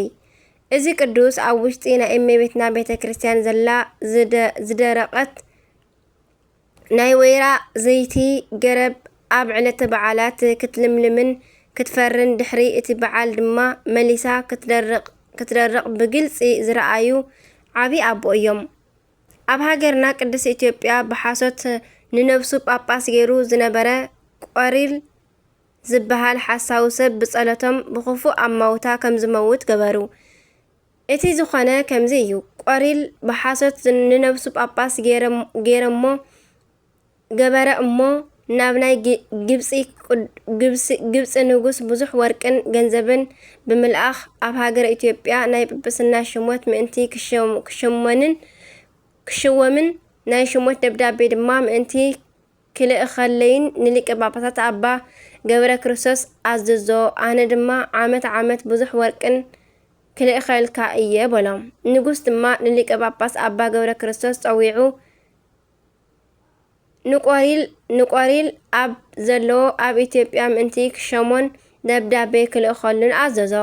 እዚ ቅዱስ ኣብ ውሽጢ ናይ እመቤትና ቤተ ክርስቲያን ዘላ ዝደ-፣ ዝደረቐት ናይ ወይራ ዘይቲ ገረብ ኣብ ዕለተ በዓላት ክትልምልምን ክትፈርን፣ ድሕሪ እቲ በዓል ድማ መሊሳ ክትደርቕ፣ ክትደርቕ ብግልጺ ዝረኣዩ ዓቢ ኣቦ እዮም። ኣብ ሃገርና ቅድስት ኢትዮጵያ ብሓሶት ንነብሱ ጳጳስ ገይሩ ዝነበረ ቆሪል ዝበሃል ሓሳዊ ሰብ ብጸሎቶም ብኽፉእ ኣማውታ ከም ዝመውት ገበሩ። እቲ ዝኾነ ከምዚ እዩ። ቆሪል ብሓሶት ንነብሱ ጳጳስ ገይረ-፣ ገይረሞ፣ ገበረ እሞ፣ ናብ ናይ ግ-፣ ግብጺ ቅድ-፣ ግብሲ-፣ ግብጺ ንጉስ ብዙሕ ወርቅን ገንዘብን ብምልኣኽ፣ ኣብ ሃገረ ኢትዮጵያ ናይ ጵጵስና ሽሞት ምእንቲ ክሸም-፣ ክሸሞንን ክሽወምን፣ ናይ ሽሞት ደብዳቤ ድማ ምእንቲ ክልእኸለይን ንሊቀ ጳጳሳት ኣባ ገብረ ክርስቶስ ኣዘዞ። ኣነ ድማ ዓመት ዓመት ብዙሕ ወርቅን ክልእኸልካ እየ በሎ። ንጉስ ድማ ንሊቀ ጳጳስ ኣባ ገብረ ክርስቶስ ጸዊዑ፣ ንቆሪል፣ ንቆሪል ኣብ ዘለዎ ኣብ ኢትዮጵያ ምእንቲ ክሸሞን ደብዳቤ ክልእኸሉን ኣዘዞ።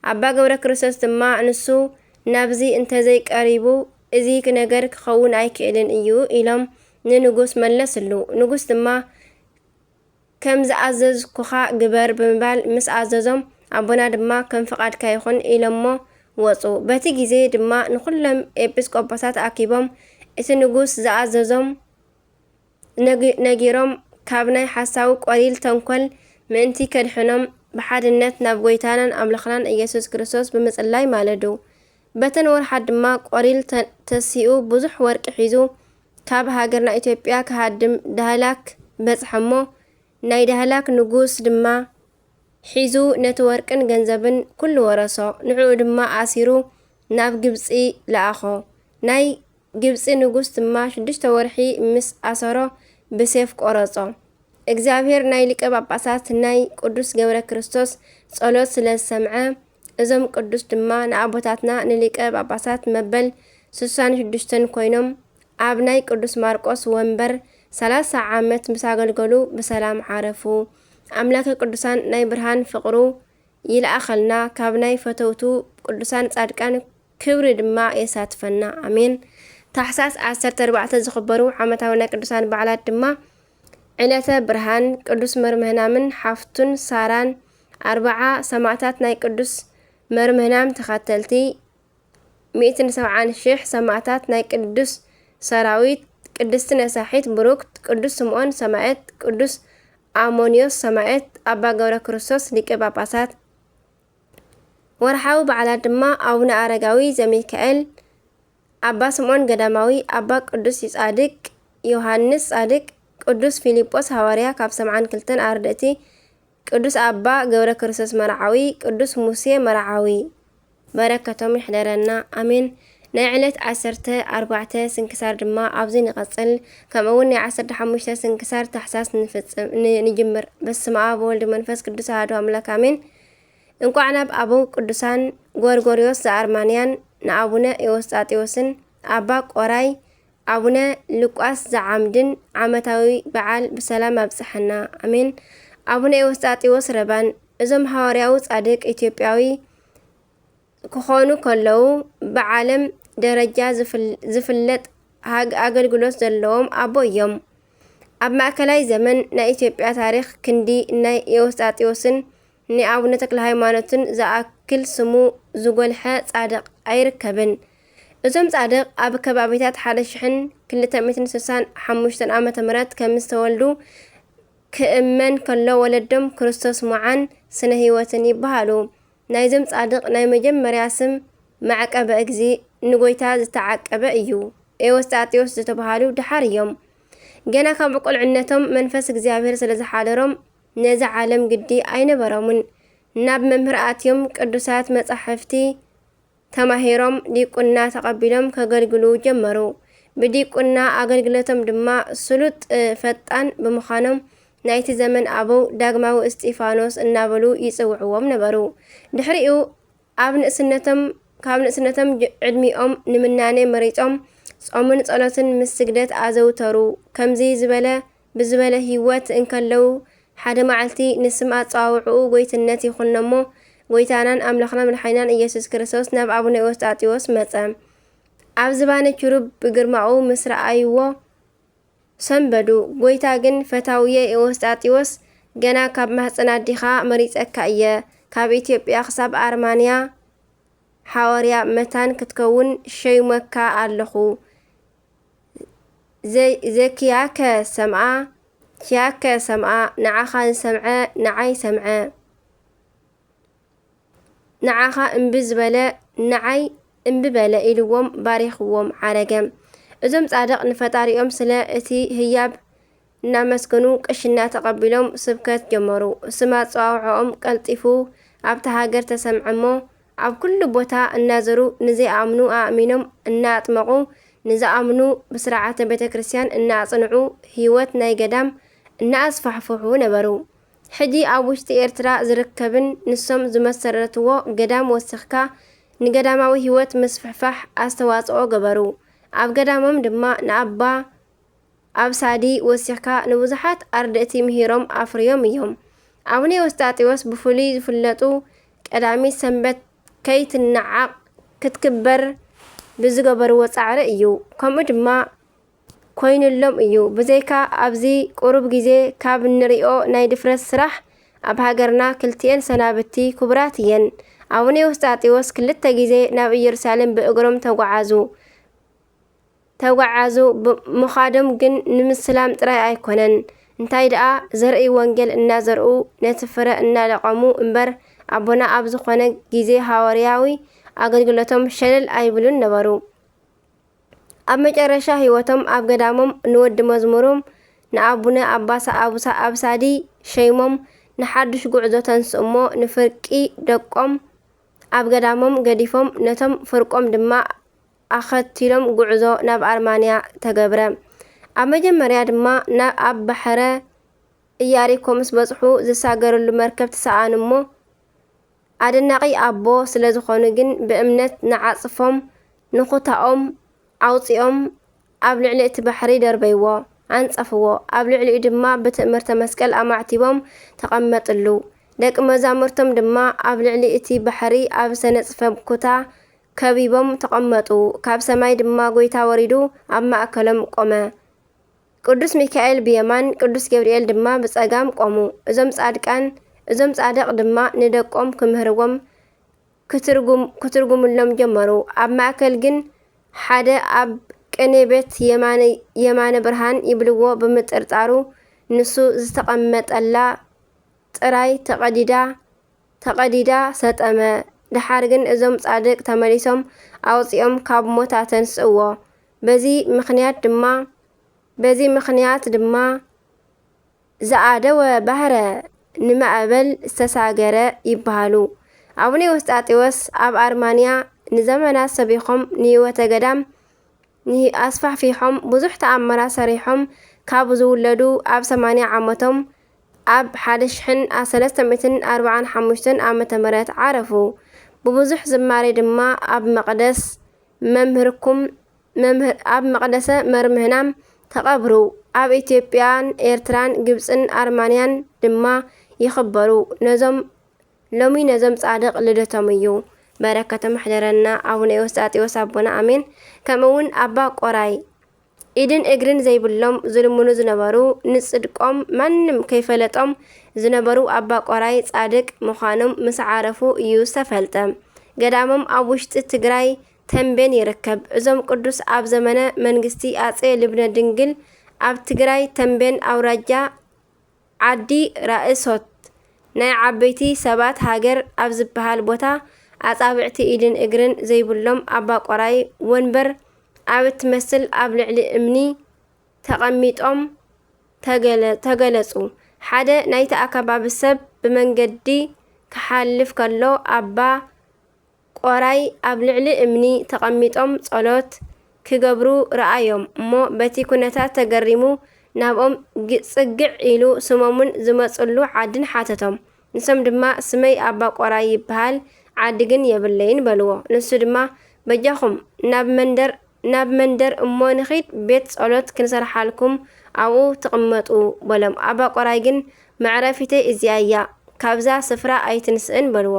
ኣባ ገብረ ክርስቶስ ድማ ንሱ ናብዚ እንተዘይቀሪቡ፣ እዚ ነገር ክኸውን ኣይክእልን እዩ ኢሎም ንንጉስ መለስሉ። ንጉስ ድማ ከም ዝኣዘዝኩኻ ግበር ብምባል ምስ ኣዘዞም፣ ኣቦና ድማ ከም ፍቓድካ ይኹን ኢሎሞ ወጹ። በቲ ግዜ ድማ ንኹሎም ኤጲስቆጶሳት ኣኪቦም እቲ ንጉስ ዝኣዘዞም ነጊ-፣ ነጊሮም፣ ካብ ናይ ሓሳዊ ቆሊል ተንኮል ምእንቲ ከድሕኖም፣ ብሓድነት ናብ ጐይታናን ኣምላኽናን ኢየሱስ ክርስቶስ ብምጽላይ ማለዱ። በተን ወርሓት ድማ ቆሊል ተ-፣ ተሲኡ ብዙሕ ወርቂ ሒዙ ካብ ሃገርና ኢትዮጵያ ክሃድም ዳህላክ በጽሐ እሞ፣ ናይ ዳህላክ ንጉስ ድማ ሒዙ ነቲ ወርቅን ገንዘብን ኩሉ ወረሶ። ንዕኡ ድማ ኣሲሩ ናብ ግብጺ ለኣኾ። ናይ ግብጺ ንጉስ ድማ ሽዱሽተ ወርሒ ምስ ኣሰሮ ብሴፍ ቆረጾ። እግዚኣብሔር ናይ ሊቀ ጳጳሳት ናይ ቅዱስ ገብረ ክርስቶስ ጸሎት ስለ ዝሰምዐ፣ እዞም ቅዱስ ድማ ንኣቦታትና ንሊቀ ጳጳሳት መበል ስሳን ሽዱሽተን ኮይኖም፣ ኣብ ናይ ቅዱስ ማርቆስ ወንበር ሰላሳ ዓመት ምስ ኣገልገሉ ብሰላም ዓረፉ። ኣምላከ ቅዱሳን ናይ ብርሃን ፍቕሩ ይልኣኸልና፣ ካብ ናይ ፈተውቱ ቅዱሳን ጻድቃን ክብሪ ድማ የሳትፈና። ኣሜን። ታሕሳስ ዓሰርተ ኣርባዕተ ዝኽበሩ ዓመታዊ ናይ ቅዱሳን በዓላት ድማ ዕለተ ብርሃን ቅዱስ መርምህናምን ሓፍቱን ሳራን፣ ኣርብዓ ሰማዕታት ናይ ቅዱስ መርምህናም ተኸተልቲ፣ ሚእትን ሰብዓን ሽሕ ሰማዕታት ናይ ቅዱስ ሰራዊት፣ ቅድስቲ ነሳሒት ብሩክት፣ ቅዱስ ስምዖን ሰማዕት፣ ቅዱስ ኣሞንዮስ ሰማዕት፣ ኣባ ገብረ ክርስቶስ ሊቀ ጳጳሳት። ወርሓዊ በዓላት ድማ ኣቡነ ኣረጋዊ ዘሚካኤል፣ ኣባ ስምዖን ገዳማዊ፣ ኣባ ቅዱስ ጻድቅ ዮሃንስ ጻድቅ፣ ቅዱስ ፊልጶስ ሃዋርያ ካብ ሰብዓን ክልተን ኣርድእቲ፣ ቅዱስ ኣባ ገብረ ክርስቶስ መርዓዊ፣ ቅዱስ ሙሴ መርዓዊ። በረከቶም ይሕደረና። ኣሜን። ናይ ዕለት ዓሰርተ ኣርባዕተ ስንክሳር ድማ ኣብዚ ንቐጽል። ከምኡ እውን ናይ ዓሰርተ ሓሙሽተ ስንክሳር ታሕሳስ ንፍጽም፣ ን-፣ ንጅምር። በስመ ኣብ ወወልድ መንፈስ ቅዱስ ኣሐዱ ኣምላክ ኣሜን። እንቋዕ ናብ ኣበው ቅዱሳን ጎርጎርዮስ ዘኣርማንያን ንኣቡነ ኤዎስጣቴዎስን ኣባ ቆራይ ኣቡነ ሉቃስ ዘዓምድን ዓመታዊ በዓል ብሰላም ኣብጽሐና። ኣሜን። ኣቡነ ኤዎስጣቴዎስ ረባን። እዞም ሃዋርያዊ ጻድቅ ኢትዮጵያዊ ክኾኑ ከለዉ ብዓለም ደረጃ ዝፍል-፣ ዝፍለጥ ሃግ-፣ ኣገልግሎት ዘለዎም ኣቦ እዮም። ኣብ ማእከላይ ዘመን ናይ ኢትዮጵያ ታሪኽ ክንዲ ናይ ኤዎስጣቴዎስን ናይ ኣቡነ ተክለ ሃይማኖትን ዝኣክል ስሙ ዝጎልሐ ጻድቕ ኣይርከብን። እዞም ጻድቕ ኣብ ከባቢታት ሓደ ሽሕን ክልተ ሚእትን ስሳን ሓሙሽተን ዓመተ ምህረት ከም ዝተወልዱ ክእመን ከሎ፣ ወለዶም ክርስቶስ ሞዓን ስነ ህይወትን ይበሃሉ። ናይዞም ጻድቕ ናይ መጀመርያ ስም መዕቀበ እግዚእ፣ ንጎይታ ዝተዓቀበ እዩ። ኤዎስጣቴዎስ ዝተባሃሉ ደሓር እዮም። ገና ካብ ቁልዕነቶም መንፈስ እግዚኣብሔር ስለ ዝሓደሮም ነዚ ዓለም ግዲ ኣይነበሮምን። ናብ መምህር ኣትዮም ቅዱሳት መጻሕፍቲ ተማሂሮም ዲቁና ተቐቢሎም ከገልግሉ ጀመሩ። ብዲቁና ኣገልግሎቶም ድማ ስሉጥ፣ ፈጣን ብምዃኖም ናይቲ ዘመን ኣበው ዳግማዊ እስጢፋኖስ እናበሉ ይጽውዕዎም ነበሩ። ድሕሪኡ ኣብ ንእስነቶም፣ ካብ ንእስነቶም ጅ-፣ ዕድሚኦም ንምናኔ መሪጾም ጾምን ጸሎትን ምስ ስግደት ኣዘውተሩ። ከምዚ ዝበለ ብዝበለ ህይወት እንከለዉ ሓደ መዓልቲ ንስም ኣጸዋውዕኡ ጎይትነት ይኹኖ እሞ፣ ጎይታናን ኣምላኽና መድሓኒናን ኢየሱስ ክርስቶስ ናብ ኣቡነ ኤዎስጣቴዎስ መጸ። ኣብ ዝባነ ኪሩብ ብግርማኡ ምስ ረኣይዎ ሰንበዱ። ጎይታ ግን፣ "ፈታውየ ኤዎስጣቴዎስ፣ ገና ካብ ማህጸን ኣዲኻ መሪጸካ እየ። ካብ ኢትዮጵያ ክሳብ ኣርማንያ ሓዋርያ መታን ክትከውን ሸይሞካ ኣለኹ። ዘ-፣ ዘኪያከ ሰምኣ፣ ኪያከ ሰምኣ፣ ንዓኻ ዝሰምዐ ንዓይ ሰምዐ፣ ንዓኻ እምቢ ዝበለ ንዓይ እምቢ በለ" ኢልዎም ባሪኽዎም ዓረገ። እዞም ጻድቕ ንፈጣሪኦም ስለ እቲ ህያብ እናመስገኑ ቅሽና ተቐቢሎም ስብከት ጀመሩ። ስም ኣጸዋውዕኦም ቀልጢፉ ኣብታ ሃገር ተሰምዐ እሞ፣ ኣብ ኩሉ ቦታ እናዘሩ ንዘይኣምኑ ኣእሚኖም እናኣጥመቑ፣ ንዝኣምኑ ብስርዓተ ቤተ ክርስቲያን እናኣጽንዑ፣ ህይወት ናይ ገዳም እናኣስፋሕፍሑ ነበሩ። ሕጂ ኣብ ውሽጢ ኤርትራ ዝርከብን ንሶም ዝመሰረትዎ ገዳም ወሲኽካ ንገዳማዊ ህይወት ምስፍሕፋሕ ኣስተዋጽኦ ገበሩ። ኣብ ገዳሞም ድማ ንኣባ ኣብሳዲ ወሲኽካ ንብዙሓት ኣርድእቲ ምሂሮም ኣፍርዮም እዮም። ኣቡነ ኤዎስጣቴዎስ ብፍሉይ ዝፍለጡ ቀዳሚት ሰንበት ከይትነዓቕ ክትክበር ብዝገበርዎ ጻዕሪ እዩ። ከምኡ ድማ ኮይኑሎም እዩ። ብዘይካ ኣብዚ ቁሩብ ግዜ ካብ እንሪኦ ናይ ድፍረት ስራሕ፣ ኣብ ሃገርና ክልቲኤን ሰናብቲ ክቡራት እየን። ኣቡነ ኤዎስጣቴዎስ ክልተ ግዜ ናብ ኢየሩሳሌም ብእግሮም ተጓዓዙ። ተጓዓዙ ብ-፣ ምኻዶም ግን ንምስላም ጥራይ ኣይኮነን። እንታይ ደኣ፣ ዘርኢ ወንጌል እናዘርኡ፣ ነቲ ፍረ እናለቐሙ እምበር፣ ኣቦና ኣብ ዝኾነ ግዜ ሃዋርያዊ ኣገልግሎቶም ሸለል ኣይብሉን ነበሩ። ኣብ መጨረሻ ህይወቶም ኣብ ገዳሞም ንወዲ መዝሙሮም ንኣቡነ ኣባሳ ኣቡሳ ኣብሳዲ ሸይሞም ንሓድሽ ጉዕዞ ተንስኡ እሞ፣ ንፍርቂ ደቆም ኣብ ገዳሞም ገዲፎም፣ ነቶም ፍርቆም ድማ ኣኸቲሎም ጉዕዞ ናብ ኣርማንያ ተገብረ። ኣብ መጀመርያ ድማ ናብ፣ ኣብ ባሕረ ኢያሪኮ ምስ በጽሑ ዝሳገርሉ መርከብ ተሰኣኑ እሞ፣ ኣደናቒ ኣቦ ስለ ዝኾኑ ግን ብእምነት ንዓጽፎም ንኹታኦም ኣውጺኦም ኣብ ልዕሊ እቲ ባሕሪ ደርበይዎ፣ ኣንጸፍዎ። ኣብ ልዕሊኡ ድማ ብትእምርተ መስቀል ኣማዕቲቦም ተቐመጥሉ። ደቂ መዛሙርቶም ድማ ኣብ ልዕሊ እቲ ባሕሪ ኣብ ዝተነጽፈ ኩታ ከቢቦም ተቐመጡ። ካብ ሰማይ ድማ ጐይታ ወሪዱ ኣብ ማእከሎም ቆመ። ቅዱስ ሚካኤል ብየማን፣ ቅዱስ ገብርኤል ድማ ብጸጋም ቆሙ። እዞም ጻድቃን፣ እዞም ጻድቕ ድማ ንደቆም ክምህርዎም ክትርጉም-፣ ክትርጉምሎም ጀመሩ። ኣብ ማእከል ግን ሓደ ኣብ ቅኔ ቤት የማነ፣ የማነ ብርሃን ይብልዎ ብምጥርጣሩ፣ ንሱ ዝተቐመጠላ ጥራይ ተቐዲዳ፣ ተቐዲዳ ሰጠመ። ደሓር ግን እዞም ጻድቅ ተመሊሶም ኣውጺኦም ካብ ሞት ኣተንስእዎ። በዚ ምኽንያት ድማ፣ በዚ ምኽንያት ድማ ዝኣደወ ባህረ ንማዕበል ዝተሳገረ ይበሃሉ። ኣቡነ ኤዎስጣቴዎስ ኣብ ኣርማንያ ንዘመናት ሰቢኾም ንህይወተ ገዳም ኣስፋሕፊሖም ብዙሕ ተኣምራት ሰሪሖም። ካብ ዝውለዱ ኣብ ሰማንያ ዓመቶም ኣብ ሓደ ሽሕን ሰለስተ ሚእትን ኣርባዓን ሓሙሽተን ዓመተ ምህረት ዓረፉ። ብብዙሕ ዝማሬ ድማ ኣብ መቕደስ መምህርኩም መምህር ኣብ መቕደሰ መርምህናም ተቐብሩ። ኣብ ኢትዮጵያን ኤርትራን ግብፅን ኣርማንያን ድማ ይኽበሩ። ነዞም ሎሚ ነዞም ጻድቕ ልደቶም እዩ። በረከቶም ሕደረና ኣቡነ ኤዎስጣቴዎስ ኣቦና ኣሜን። ከምኡ እውን ኣባ ቆራይ ኢድን እግርን ዘይብሎም ዝልምኑ ዝነበሩ ንጽድቆም ማንም ከይፈለጦም ዝነበሩ ኣባ ቆራይ ጻድቅ ምዃኖም ምስ ዓረፉ እዩ ዝተፈልጠ። ገዳሞም ኣብ ውሽጢ ትግራይ ተንቤን ይርከብ። እዞም ቅዱስ ኣብ ዘመነ መንግስቲ ኣጼ ልብነ ድንግል ኣብ ትግራይ ተንቤን ኣውራጃ ዓዲ ራእሶት ናይ ዓበይቲ ሰባት ሃገር ኣብ ዝበሃል ቦታ ኣጻብዕቲ ኢድን እግርን ዘይብሎም ኣባ ቆራይ ወንበር ኣብ እትመስል ኣብ ልዕሊ እምኒ ተቐሚጦም ተገለ- ተገለጹ። ሓደ ናይቲ ኣከባቢ ሰብ ብመንገዲ ክሓልፍ ከሎ ኣባ ቆራይ ኣብ ልዕሊ እምኒ ተቐሚጦም ጸሎት ክገብሩ ረኣዮም እሞ በቲ ኩነታት ተገሪሙ ናብኦም ግ- ጽግዕ ኢሉ ስሞምን ዝመጽሉ ዓድን ሓተቶም። ንሶም ድማ ስመይ ኣባ ቆራይ ይበሃል፣ ዓዲ ግን የብለይን በልዎ። ንሱ ድማ በጃኹም ናብ መንደር ናብ መንደር እሞ ንኺድ ቤት ጸሎት ክንሰርሓልኩም ኣብኡ ትቕመጡ በሎም። ኣባ ቆራይ ግን መዕረፊተይ እዚኣ እያ፣ ካብዛ ስፍራ ኣይትንስእን በልዎ።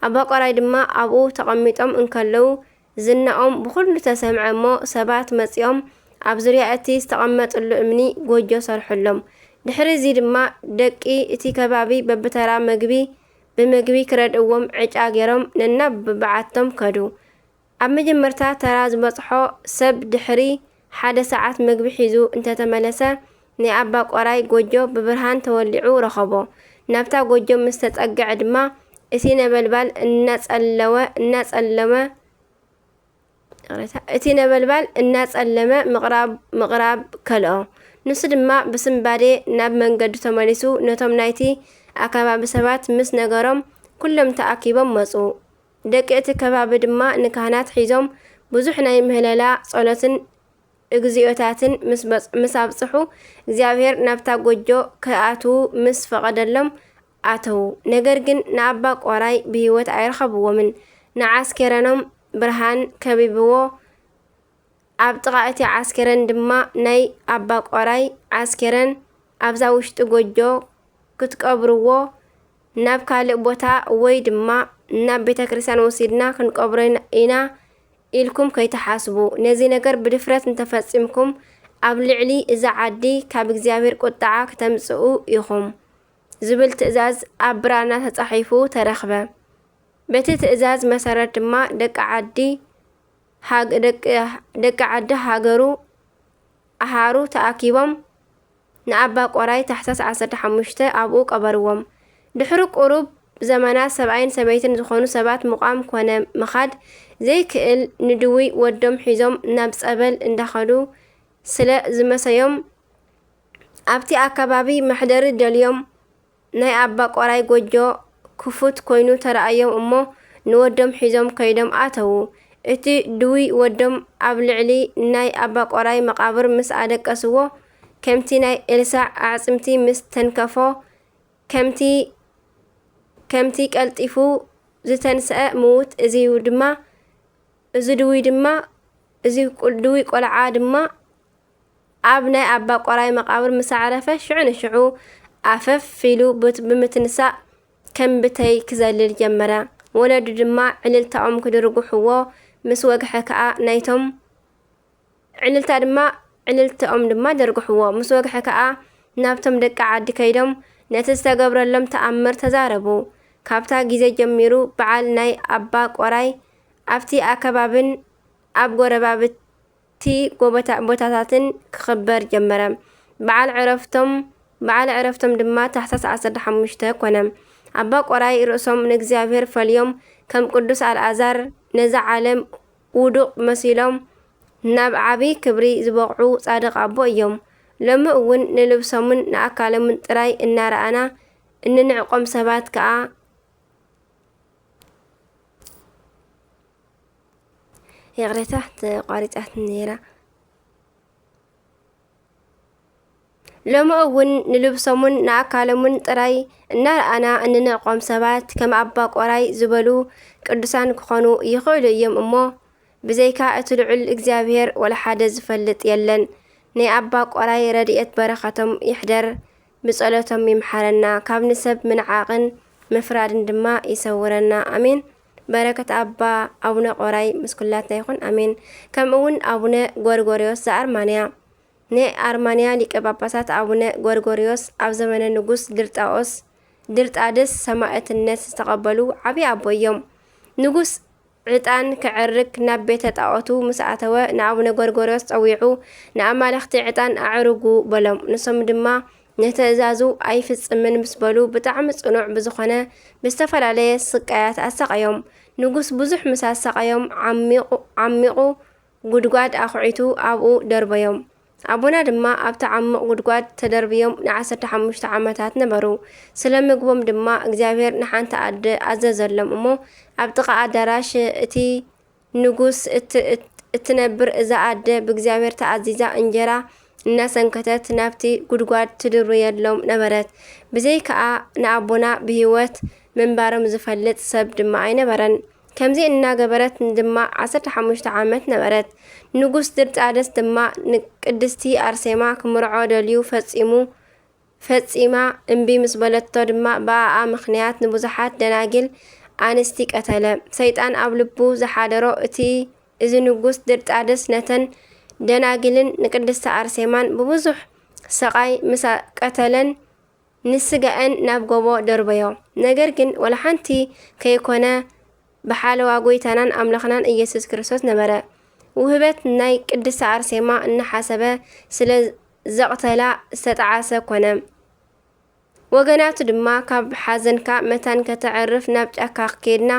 ኣባ ቆራይ ድማ ኣብኡ ተቐሚጦም እንከለዉ ዝናኦም ብኹሉ ተሰምዐ እሞ ሰባት መጺኦም ኣብ ዙርያ እቲ ዝተቐመጥሉ እምኒ ጎጆ ሰርሑሎም። ድሕሪ እዚ ድማ ደቂ እቲ ከባቢ በብተራ መግቢ ብመግቢ ክረድእዎም ዕጫ ገይሮም ነናብ በብዓቶም ከዱ። ኣብ መጀመርታ ተራ ዝበጽሖ ሰብ ድሕሪ ሓደ ሰዓት መግቢ ሒዙ እንተተመለሰ ናይ ኣባ ቆራይ ጎጆ ብብርሃን ተወሊዑ ረኸቦ። ናብታ ጎጆ ምስ ተጸግዐ ድማ እቲ ነበልባል እናጸለወ እናጸለመ ይቕሬታ፣ እቲ ነበልባል እናጸለመ ምቕራብ ምቕራብ ከልኦ። ንሱ ድማ ብስንባዴ ናብ መንገዱ ተመሊሱ ነቶም ናይቲ ኣከባቢ ሰባት ምስ ነገሮም ኩሎም ተኣኪቦም መጹ። ደቂ እቲ ከባቢ ድማ ንካህናት ሒዞም ብዙሕ ናይ ምህለላ ጸሎትን እግዚኣብታትን ምስ በጽ- ምስ ኣብጽሑ እግዚኣብሔር ናብታ ጎጆ ክኣትዉ ምስ ፈቐደሎም ኣተዉ። ነገር ግን ንኣባ ቆራይ ብህይወት ኣይረኸብዎምን። ንዓስኬረኖም ብርሃን ከቢብዎ ኣብ ጥቓ እቲ ዓስከረን ድማ ናይ ኣባ ቆራይ ዓስከረን ኣብዛ ውሽጢ ጎጆ ክትቀብርዎ ናብ ካልእ ቦታ ወይ ድማ ናብ ቤተ ክርስቲያን ወሲድና ክንቀብሮ ኢና ኢልኩም ከይትሓስቡ፣ ነዚ ነገር ብድፍረት እንተፈጺምኩም ኣብ ልዕሊ እዛ ዓዲ ካብ እግዚኣብሔር ቁጥዓ ክተምጽኡ ኢኹም ዝብል ትእዛዝ ኣብ ብራና ተጻሒፉ ተረኽበ። በቲ ትእዛዝ መሰረት ድማ ደቂ ዓዲ ሃግ- ደቂ ደቂ ዓዲ ሃገሩ ኣሃሩ ተኣኪቦም ንኣባ ቆራይ ታሕሳስ ዓሰርተ ሓሙሽተ ኣብኡ ቀበርዎም። ድሕሪ ቁሩብ ዘመናት ሰብኣይን ሰበይትን ዝኾኑ ሰባት ምቋም ኮነ ምኻድ ዘይክእል ንድውይ ወዶም ሒዞም ናብ ጸበል እንዳኸዱ ስለ ዝመሰዮም ኣብቲ ኣከባቢ መሕደሪ ደልዮም ናይ ኣባ ቆራይ ጎጆ ክፉት ኮይኑ ተረኣዮም እሞ ንወዶም ሒዞም ከይዶም ኣተዉ። እቲ ድውይ ወዶም ኣብ ልዕሊ ናይ ኣባ ቆራይ መቓብር ምስ ኣደቀስዎ ከምቲ ናይ ኤልሳዕ ኣዕጽምቲ ምስ ተንከፎ ከምቲ ከምቲ ቀልጢፉ ዝተንስአ ምዉት እዚ ድማ እዚ ድውይ ድማ እዚ ድውይ ቆልዓ ድማ ኣብ ናይ ኣባ ቆራይ መቓብር ምስ ኣዕረፈ ሽዑ ንሽዑ ኣፈፍ ኢሉ ብምትንሳእ ከም ብተይ ክዘልል ጀመረ። ወለዱ ድማ ዕልልታኦም ክድርጉሕዎ ምስ ወግሐ ከኣ ናይቶም ዕልልታ ድማ ዕልልታኦም ድማ ደርጉሕዎ። ምስ ወግሐ ከኣ ናብቶም ደቂ ዓዲ ከይዶም ነቲ ዝተገብረሎም ተኣምር ተዛረቡ። ካብታ ግዜ ጀሚሩ በዓል ናይ ኣባ ቆራይ ኣብቲ ኣከባብን ኣብ ጎረባብቲ ጎቦታ- ቦታታትን ክኽበር ጀመረ። በዓል ዕረፍቶም በዓል ዕረፍቶም ድማ ታሕሳስ ዓሰርተ ሓሙሽተ ኮነ። ኣባ ቆራይ ርእሶም ንእግዚኣብሔር ፈልዮም ከም ቅዱስ ኣልኣዛር ነዛ ዓለም ውዱቕ መሲሎም ናብ ዓቢ ክብሪ ዝበቕዑ ጻድቕ ኣቦ እዮም። ሎሚ እውን ንልብሶምን ንኣካሎምን ጥራይ እናረኣና እንንዕቆም ሰባት ከኣ ይቕሬታ፣ ተቋሪጻት ነይራ። ሎሚ እውን ንልብሶምን ንኣካሎምን ጥራይ እናረኣና እንንዕቆም ሰባት፣ ከም ኣባ ቆራይ ዝበሉ ቅዱሳን ክኾኑ ይኽእሉ እዮም እሞ፣ ብዘይካ እቲ ልዑል እግዚኣብሔር ወላ ሓደ ዝፈልጥ የለን። ናይ ኣባ ቆራይ ረድኤት በረኸቶም ይሕደር፣ ብጸሎቶም ይምሓረና፣ ካብ ንሰብ ምንዓቕን ምፍራድን ድማ ይሰውረና። ኣሜን። በረከት ኣባ ኣቡነ ቆራይ ምስ ኩላትና ይኹን። ኣሜን። ከምኡ እውን ኣቡነ ጎርጎርዮስ ዘኣርማንያ። ናይ ኣርማንያ ሊቀ ጳጳሳት ኣቡነ ጎርጎርዮስ ኣብ ዘመነ ንጉስ ድርጣኦስ፣ ድርጣድስ ሰማእትነት ዝተቐበሉ ዓብዪ ኣቦ እዮም። ንጉስ ዕጣን ከዕርግ ናብ ቤተ ጣዖቱ ምስ ኣተወ፣ ንኣቡነ ጎርጎርዮስ ጸዊዑ፣ "ንኣማልኽቲ ዕጣን ኣዕርጉ" በሎም። ንሶም ድማ ንትእዛዙ ኣይፍጽምን ምስ በሉ፣ ብጣዕሚ ጽኑዕ ብዝኾነ ብዝተፈላለየ ስቃያት ኣሳቐዮም። ንጉስ ብዙሕ ምስ ኣሳቐዮም፣ ዓሚቑ፣ ዓሚቑ ጉድጓድ ኣኹዒቱ ኣብኡ ደርበዮም። ኣቦና ድማ ኣብቲ ዓሚቕ ጉድጓድ ተደርብዮም ንዓሰርተ ሓሙሽተ ዓመታት ነበሩ። ስለ ምግቦም ድማ እግዚኣብሔር ንሓንቲ ኣደ ኣዘዘሎም እሞ፣ ኣብ ጥቓ ኣዳራሽ እቲ ንጉስ እት-፣ እት-፣ እትነብር እዛ ኣደ ብእግዚኣብሔር ተኣዚዛ እንጀራ እናሰንከተት ናብቲ ጉድጓድ ትድርብየሎም ነበረት። ብዘይከኣ ንኣቦና ብህይወት ምንባሮም ዝፈልጥ ሰብ ድማ ኣይነበረን። ከምዚ እናገበረት ድማ ዓሰርተ ሓሙሽተ ዓመት ነበረት። ንጉስ ድርጣደስ ድማ ንቅድስቲ ኣርሴማ ክምርዖ ደልዩ ፈጺሙ፣ ፈጺማ እምቢ ምስ በለቶ ድማ ብኣኣ ምኽንያት ንብዙሓት ደናግል ኣንስቲ ቀተለ። ሰይጣን ኣብ ልቡ ዝሓደሮ እቲ፣ እዚ ንጉስ ድርጣደስ ነተን ደናግልን ንቅድስቲ ኣርሴማን ብብዙሕ ሰቓይ ምስ ቀተለን ንስጋኤን ናብ ጎቦ ደርበዮ። ነገር ግን ወላ ሓንቲ ከይኮነ ብሓለዋ ጎይታናን ኣምላኽናን ኢየሱስ ክርስቶስ ነበረ። ውህበት ናይ ቅድስቲ ኣርሴማ እናሓሰበ ስለ ዘቕተላ ዝተጠዓሰ ኮነ። ወገናቱ ድማ፣ "ካብ ሓዘንካ መታን ከተዕርፍ ናብ ጫካ ኬድና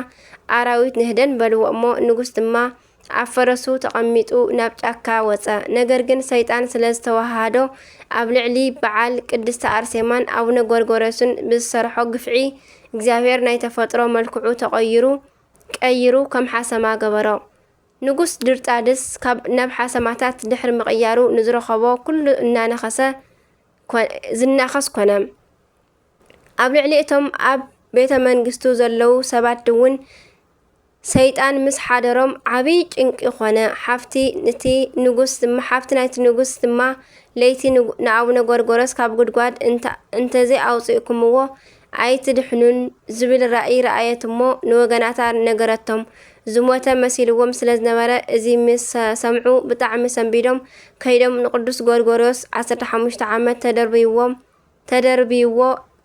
ኣራዊት ንህደን" በልዎ። እሞ ንጉስ ድማ ኣብ ፈረሱ ተቐሚጡ ናብ ጫካ ወጸ። ነገር ግን ሰይጣን ስለ ዝተዋሃሃዶ ኣብ ልዕሊ በዓል ቅድስቲ ኣርሴማን ኣቡነ ጎርጎርዮስን ብዝሰርሖ ግፍዒ እግዚኣብሔር ናይ ተፈጥሮ መልክዑ ተቐይሩ፣ ቀይሩ ከም ሓሰማ ገበሮ። ንጉስ ድርጣድስ ካብ፣ ናብ ሓሰማታት ድሕሪ ምቕያሩ ንዝረኸቦ ኩሉ እናነኸሰ ኮ-፣ ዝናኸስ ኮነ። ኣብ ልዕሊ እቶም ኣብ ቤተ መንግስቱ ዘለዉ ሰባት እውን ሰይጣን ምስ ሓደሮም ዓብዪ ጭንቂ ኾነ። ሓፍቲ ነቲ ንጉስ ድማ፣ ሓፍቲ ናይቲ ንጉስ ድማ ለይቲ ንጉ-፣ ንኣቡነ ጎርጎርዮስ ካብ ጉድጓድ እንተ-፣ እንተዘይ ኣውፅእኩምዎ ኣይትድሕኑን ዝብል ራእይ ረኣየት እሞ ንወገናታ ነገረቶም። ዝሞተ መሲልዎም ስለ ዝነበረ፣ እዚ ምስ ሰምዑ ብጣዕሚ ሰንቢዶም ከይዶም ንቅዱስ ጎርጎርዮስ ዓሰርተ ሓሙሽተ ዓመት ተደርብይዎም፣ ተደርብይዎ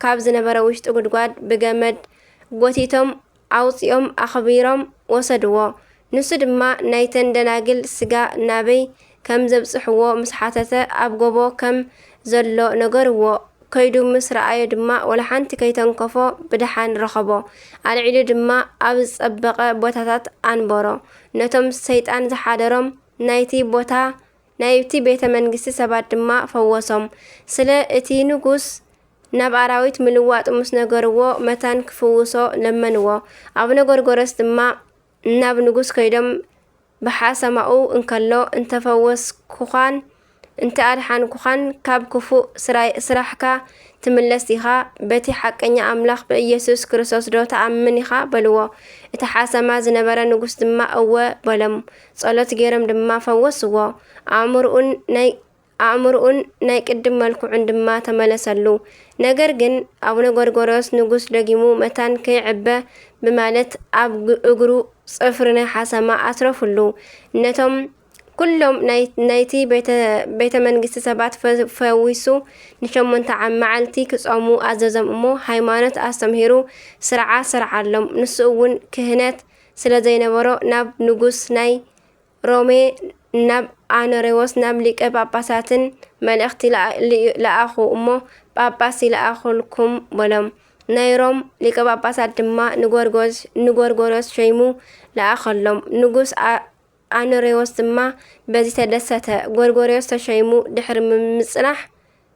ካብ ዝነበረ ውሽጢ ጉድጓድ ብገመድ ጎቲቶም ኣውፂኦም ኣኽቢሮም ወሰድዎ። ንሱ ድማ ናይተን ደናግል ስጋ ናበይ ከም ዘብፅሕዎ ምስ ሓተተ፣ ኣብ ጎቦ ከም ዘሎ ነገርዎ። ከይዱ ምስ ረኣዮ ድማ ወላ ሓንቲ ከይተንከፎ ብደሓን ረኸቦ። ኣልዒሉ ድማ ኣብ ዝጸበቐ ቦታታት ኣንበሮ። ነቶም ሰይጣን ዝሓደሮም ናይቲ ቦታ፣ ናይቲ ቤተ መንግስቲ ሰባት ድማ ፈወሶም። ስለ እቲ ንጉስ ናብ ኣራዊት ምልዋጡ ምስ ነገርዎ፣ መታን ክፍውሶ ለመንዎ። ኣቡነ ጎርጎርዮስ ድማ ናብ ንጉስ ከይዶም ብሓሰማኡ እንከሎ፣ "እንተፈወስኩኻን እንተኣድሓንኩኻን ካብ ክፉእ ስራይ-፣ ስራሕካ ትምለስ ዲኻ? በቲ ሓቀኛ ኣምላኽ ብኢየሱስ ክርስቶስ ዶ ትኣምን ኢኻ?" በልዎ። እቲ ሓሰማ ዝነበረ ንጉስ ድማ፣ "እወ" በሎም። ጸሎት ገይሮም ድማ ፈወስዎ። ኣእምርኡን ናይ ኣእምርኡን ናይ ቅድም መልክዑን ድማ ተመለሰሉ። ነገር ግን ኣቡነ ጎርጎርዮስ ንጉስ ደጊሙ መታን ከይዕበ ብማለት ኣብ ግ-፣ እግሩ ጽፍሪ ናይ ሓሰማ ኣትረፍሉ። ነቶም ኩሎም ናይ-፣ ናይቲ ቤተ-፣ ቤተ መንግስቲ ሰባት ፈ-፣ ፈዊሱ ንሸሞንተ ዓ-፣ መዓልቲ ክጾሙ ኣዘዞም እሞ ሃይማኖት ኣስተምሂሩ ስርዓ ሰርዓሎም። ንሱ እውን ክህነት ስለ ዘይነበሮ ናብ ንጉስ ናይ ሮሜ ናብ ኣኖሬዎስ ናብ ሊቀ ጳጳሳትን መልእኽቲ ለኣ-፣ ልዩ-፣ ለኣኹ እሞ፣ "ጳጳስ ይልኣኹልኩም" በሎም። ናይ ሮም ሊቀ ጳጳሳት ድማ ንጎርጎስ-፣ ንጎርጎርዮስ ሸይሙ ለኣኸሎም። ንጉስ ኣ-፣ ኣኖሬዎስ ድማ በዚ ተደሰተ። ጎርጎርዮስ ተሸይሙ ድሕሪ ምጽናሕ፣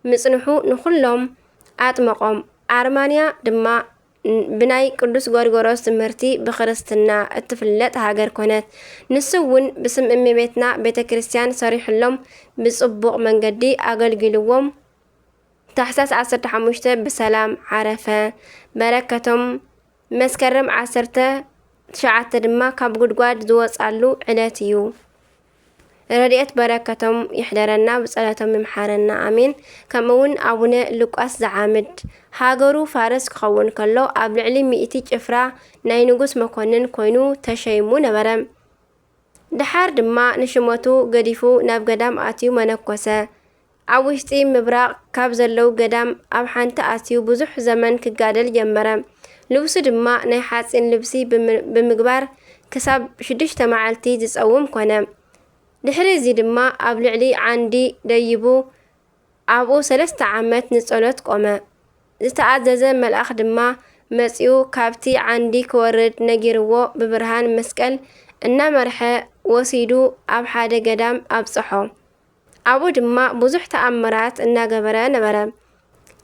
ምጽንሑ ንኹሎም ኣጥመቖም። ኣርማንያ ድማ ብናይ ቅዱስ ጎርጎሮስ ትምህርቲ ብክርስትና እትፍለጥ ሃገር ኮነት። ንሱ እውን ብስም እመቤትና ቤተ ክርስቲያን ሰሪሕሎም ብጽቡቕ መንገዲ ኣገልጊልዎም። ታሕሳስ ዓሰርተ ሓሙሽተ ብሰላም ዓረፈ። በረከቶም መስከረም ዓሰርተ ትሽዓተ ድማ ካብ ጉድጓድ ዝወጻሉ ዕለት እዩ። ረድኤት በረከቶም ይሕደረና፣ ብጸሎቶም ይምሓረና፣ ኣሜን። ከምኡ እውን ኣቡነ ሉቃስ ዘዓምድ ሃገሩ ፋርስ ክኸውን ከሎ፣ ኣብ ልዕሊ ሚእቲ ጭፍራ ናይ ንጉስ መኮንን ኮይኑ ተሸይሙ ነበረ። ድሓር ድማ ንሽመቱ ገዲፉ ናብ ገዳም ኣትዩ መነኮሰ። ኣብ ውሽጢ ምብራቕ ካብ ዘለዉ ገዳም ኣብ ሓንቲ ኣትዩ ብዙሕ ዘመን ክጋደል ጀመረ። ልብሱ ድማ ናይ ሓጺን ልብሲ ብም-፣ ብምግባር ክሳብ ሽዱሽተ መዓልቲ ዝጸውም ኮነ። ድሕሪ እዚ ድማ ኣብ ልዕሊ ዓንዲ ደይቡ ኣብኡ ሰለስተ ዓመት ንጸሎት ቆመ። ዝተኣዘዘ መልኣኽ ድማ መጺኡ ካብቲ ዓንዲ ክወርድ ነጊርዎ ብብርሃን መስቀል እናመርሐ ወሲዱ ኣብ ሓደ ገዳም ኣብጽሖ። ኣብኡ ድማ ብዙሕ ተኣምራት እናገበረ ነበረ።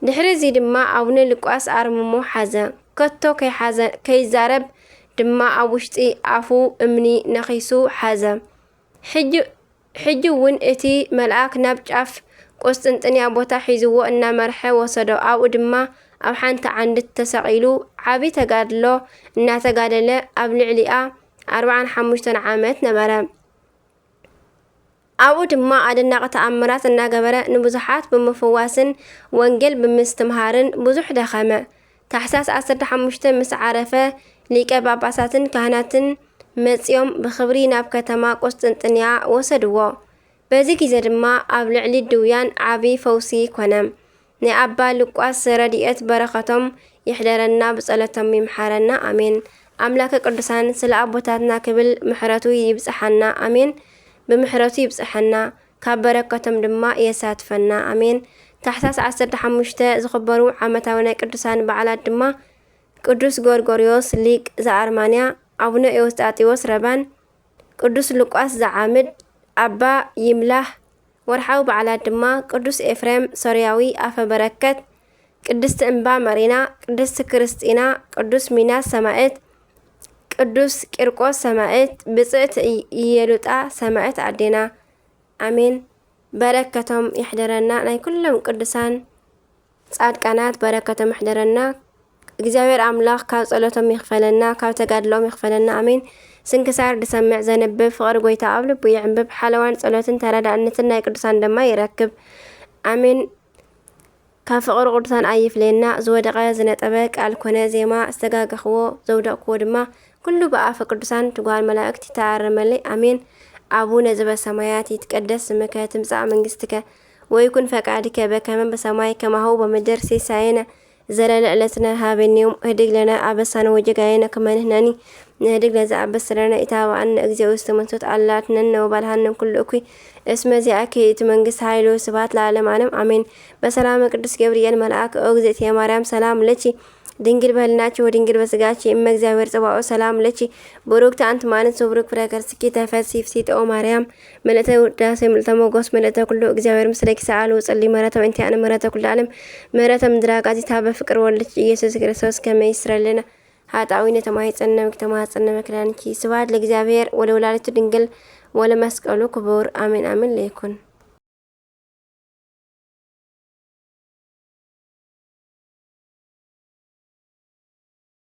ድሕሪ እዚ ድማ ኣቡነ ሉቃስ ኣርምሞ ሓዘ። ከቶ ከይሓዘ-፣ ከይዛረብ ድማ ኣብ ውሽጢ ኣፉ እምኒ ነኺሱ ሓዘ። ሕጂ፣ ሕጂ እውን እቲ መልኣክ ናብ ጫፍ ቁስጥንጥንያ ቦታ ሒዝዎ እናመርሐ ወሰዶ። ኣብኡ ድማ ኣብ ሓንቲ ዓንዲ ተሰቒሉ ዓቢ ተጋድሎ እናተጋደለ ኣብ ልዕሊኣ ኣርባዓን ሓሙሽተን ዓመት ነበረ። ኣብኡ ድማ ኣደናቂ ተኣምራት እናገበረ ንብዙሓት ብምፍዋስን ወንጌል ብምስትምሃርን ብዙሕ ደኸመ። ታሕሳስ ዓሰርተ ሓሙሽተ ምስ ዓረፈ፣ ሊቀ ጳጳሳትን ካህናትን መጺኦም ብኽብሪ ናብ ከተማ ቁስጥንጥንያ ወሰድዎ። በዚ ግዜ ድማ ኣብ ልዕሊ ድውያን ዓቢ ፈውሲ ኮነ። ናይ ኣባ ሉቃስ ረድኤት በረኸቶም ይሕደረና፣ ብጸሎቶም ይምሓረና፣ ኣሜን። ኣምላከ ቅዱሳን ስለ ኣቦታትና ክብል ምሕረቱ ይብጽሓና፣ ኣሜን። ብምሕረቱ ይብጽሐና፣ ካብ በረከቶም ድማ የሳትፈና፣ ኣሜን። ታሕሳስ ዓሰርተ ሓሙሽተ ዝኽበሩ ዓመታዊ ናይ ቅዱሳን በዓላት ድማ ቅዱስ ጎርጎርዮስ ሊቅ ዘኣርማንያ፣ ኣቡነ ኤዎስጣቴዎስ ረባን፣ ቅዱስ ሉቃስ ዘዓምድ፣ ኣባ ይምላህ። ወርሓዊ በዓላት ድማ ቅዱስ ኤፍሬም ሶርያዊ ኣፈ በረከት፣ ቅድስቲ እምባ መሪና፣ ቅድስቲ ክርስቲና፣ ቅዱስ ሚናስ ሰማዕት፣ ቅዱስ ቂርቆስ ሰማዕት፣ ብጽዕቲ እይ-፣ ኢየሉጣ ሰማዕት ኣዴና። ኣሜን። በረከቶም ይሕደረና፣ ናይ ኩሎም ቅዱሳን ጻድቃናት በረከቶም ይሕደረና። እግዚኣብሔር ኣምላኽ ካብ ጸሎቶም ይኽፈለና፣ ካብ ተጋድሎም ይኽፈለና። ኣሜን። ስንክሳር ዝሰምዕ ዘንብብ ፍቕሪ ጎይታ ኣብ ልቡ ይዕንብብ። ሓለዋን ጸሎትን ተረዳእነትን ናይ ቅዱሳን ድማ ይረክብ። ኣሜን። ካብ ፍቕሪ ቅዱሳን ኣይፍለየና። ዝወደቐ ዝነጠበ ቃል ኮነ ዜማ ዝተጋገኽዎ ዘውደቕክዎ ድማ ኩሉ ብኣፈ ቅዱሳን ትጓል መላእክት ይተኣረመለይ። ኣሜን። ኣቡነ ዘበሰማያት ይትቀደስ ስምከ ትምጻእ መንግስትከ ወይኩን ፈቃድከ በከመ በሰማይ ከማሁ በምድር። ሲሳየነ ዘለለ ዕለትነ ሃበኒ ዮም። ህድግ ለነ አበሳነ ወጌጋየነ ከመ ንሕነኒ ንህድግ ለዘአበሰ ለነ። ኢታብአነ እግዚኦ ውስተ መንሱት አላ አድኅነነ ወባልሐነ እምኩሉ እኩይ። እስመ ዚአኪ ይእቲ መንግስት ኃይል ወስብሐት ለዓለመ ዓለም አሜን። በሰላመ ቅዱስ ገብርኤል መልአክ ኦ እግዝእትየ ማርያም ሰላም ለኪ ድንግል በህሊናኪ ወድንግል በስጋኪ እመ እግዚአብሔር ጽባኦ ሰላም ለኪ ብሩክቲ አንቲ እም አንስት ወብሩክ ፍሬ ከርስኪ ተፈሲ ፍሲት ኦ ማርያም ምልእተ ውዳሴ ምልእተ ሞገስ ምልእተ ኩሉ እግዚአብሔር ምስለኪ ሰአል ወጸሊ ምሕረተ በእንቲአነ ምሕረተ ኩሉ ዓለም ምሕረተ ምድራቅ አዚታ በፍቅር ወልድኪ ኢየሱስ ክርስቶስ ከመ ይስረልና ኃጣዊ ነተማይጸነ ተማጸነ በክዳንኪ። ስብሐት ለእግዚአብሔር ወለወላዲቱ ድንግል ወለመስቀሉ ክቡር አሜን አሜን ለይኩን።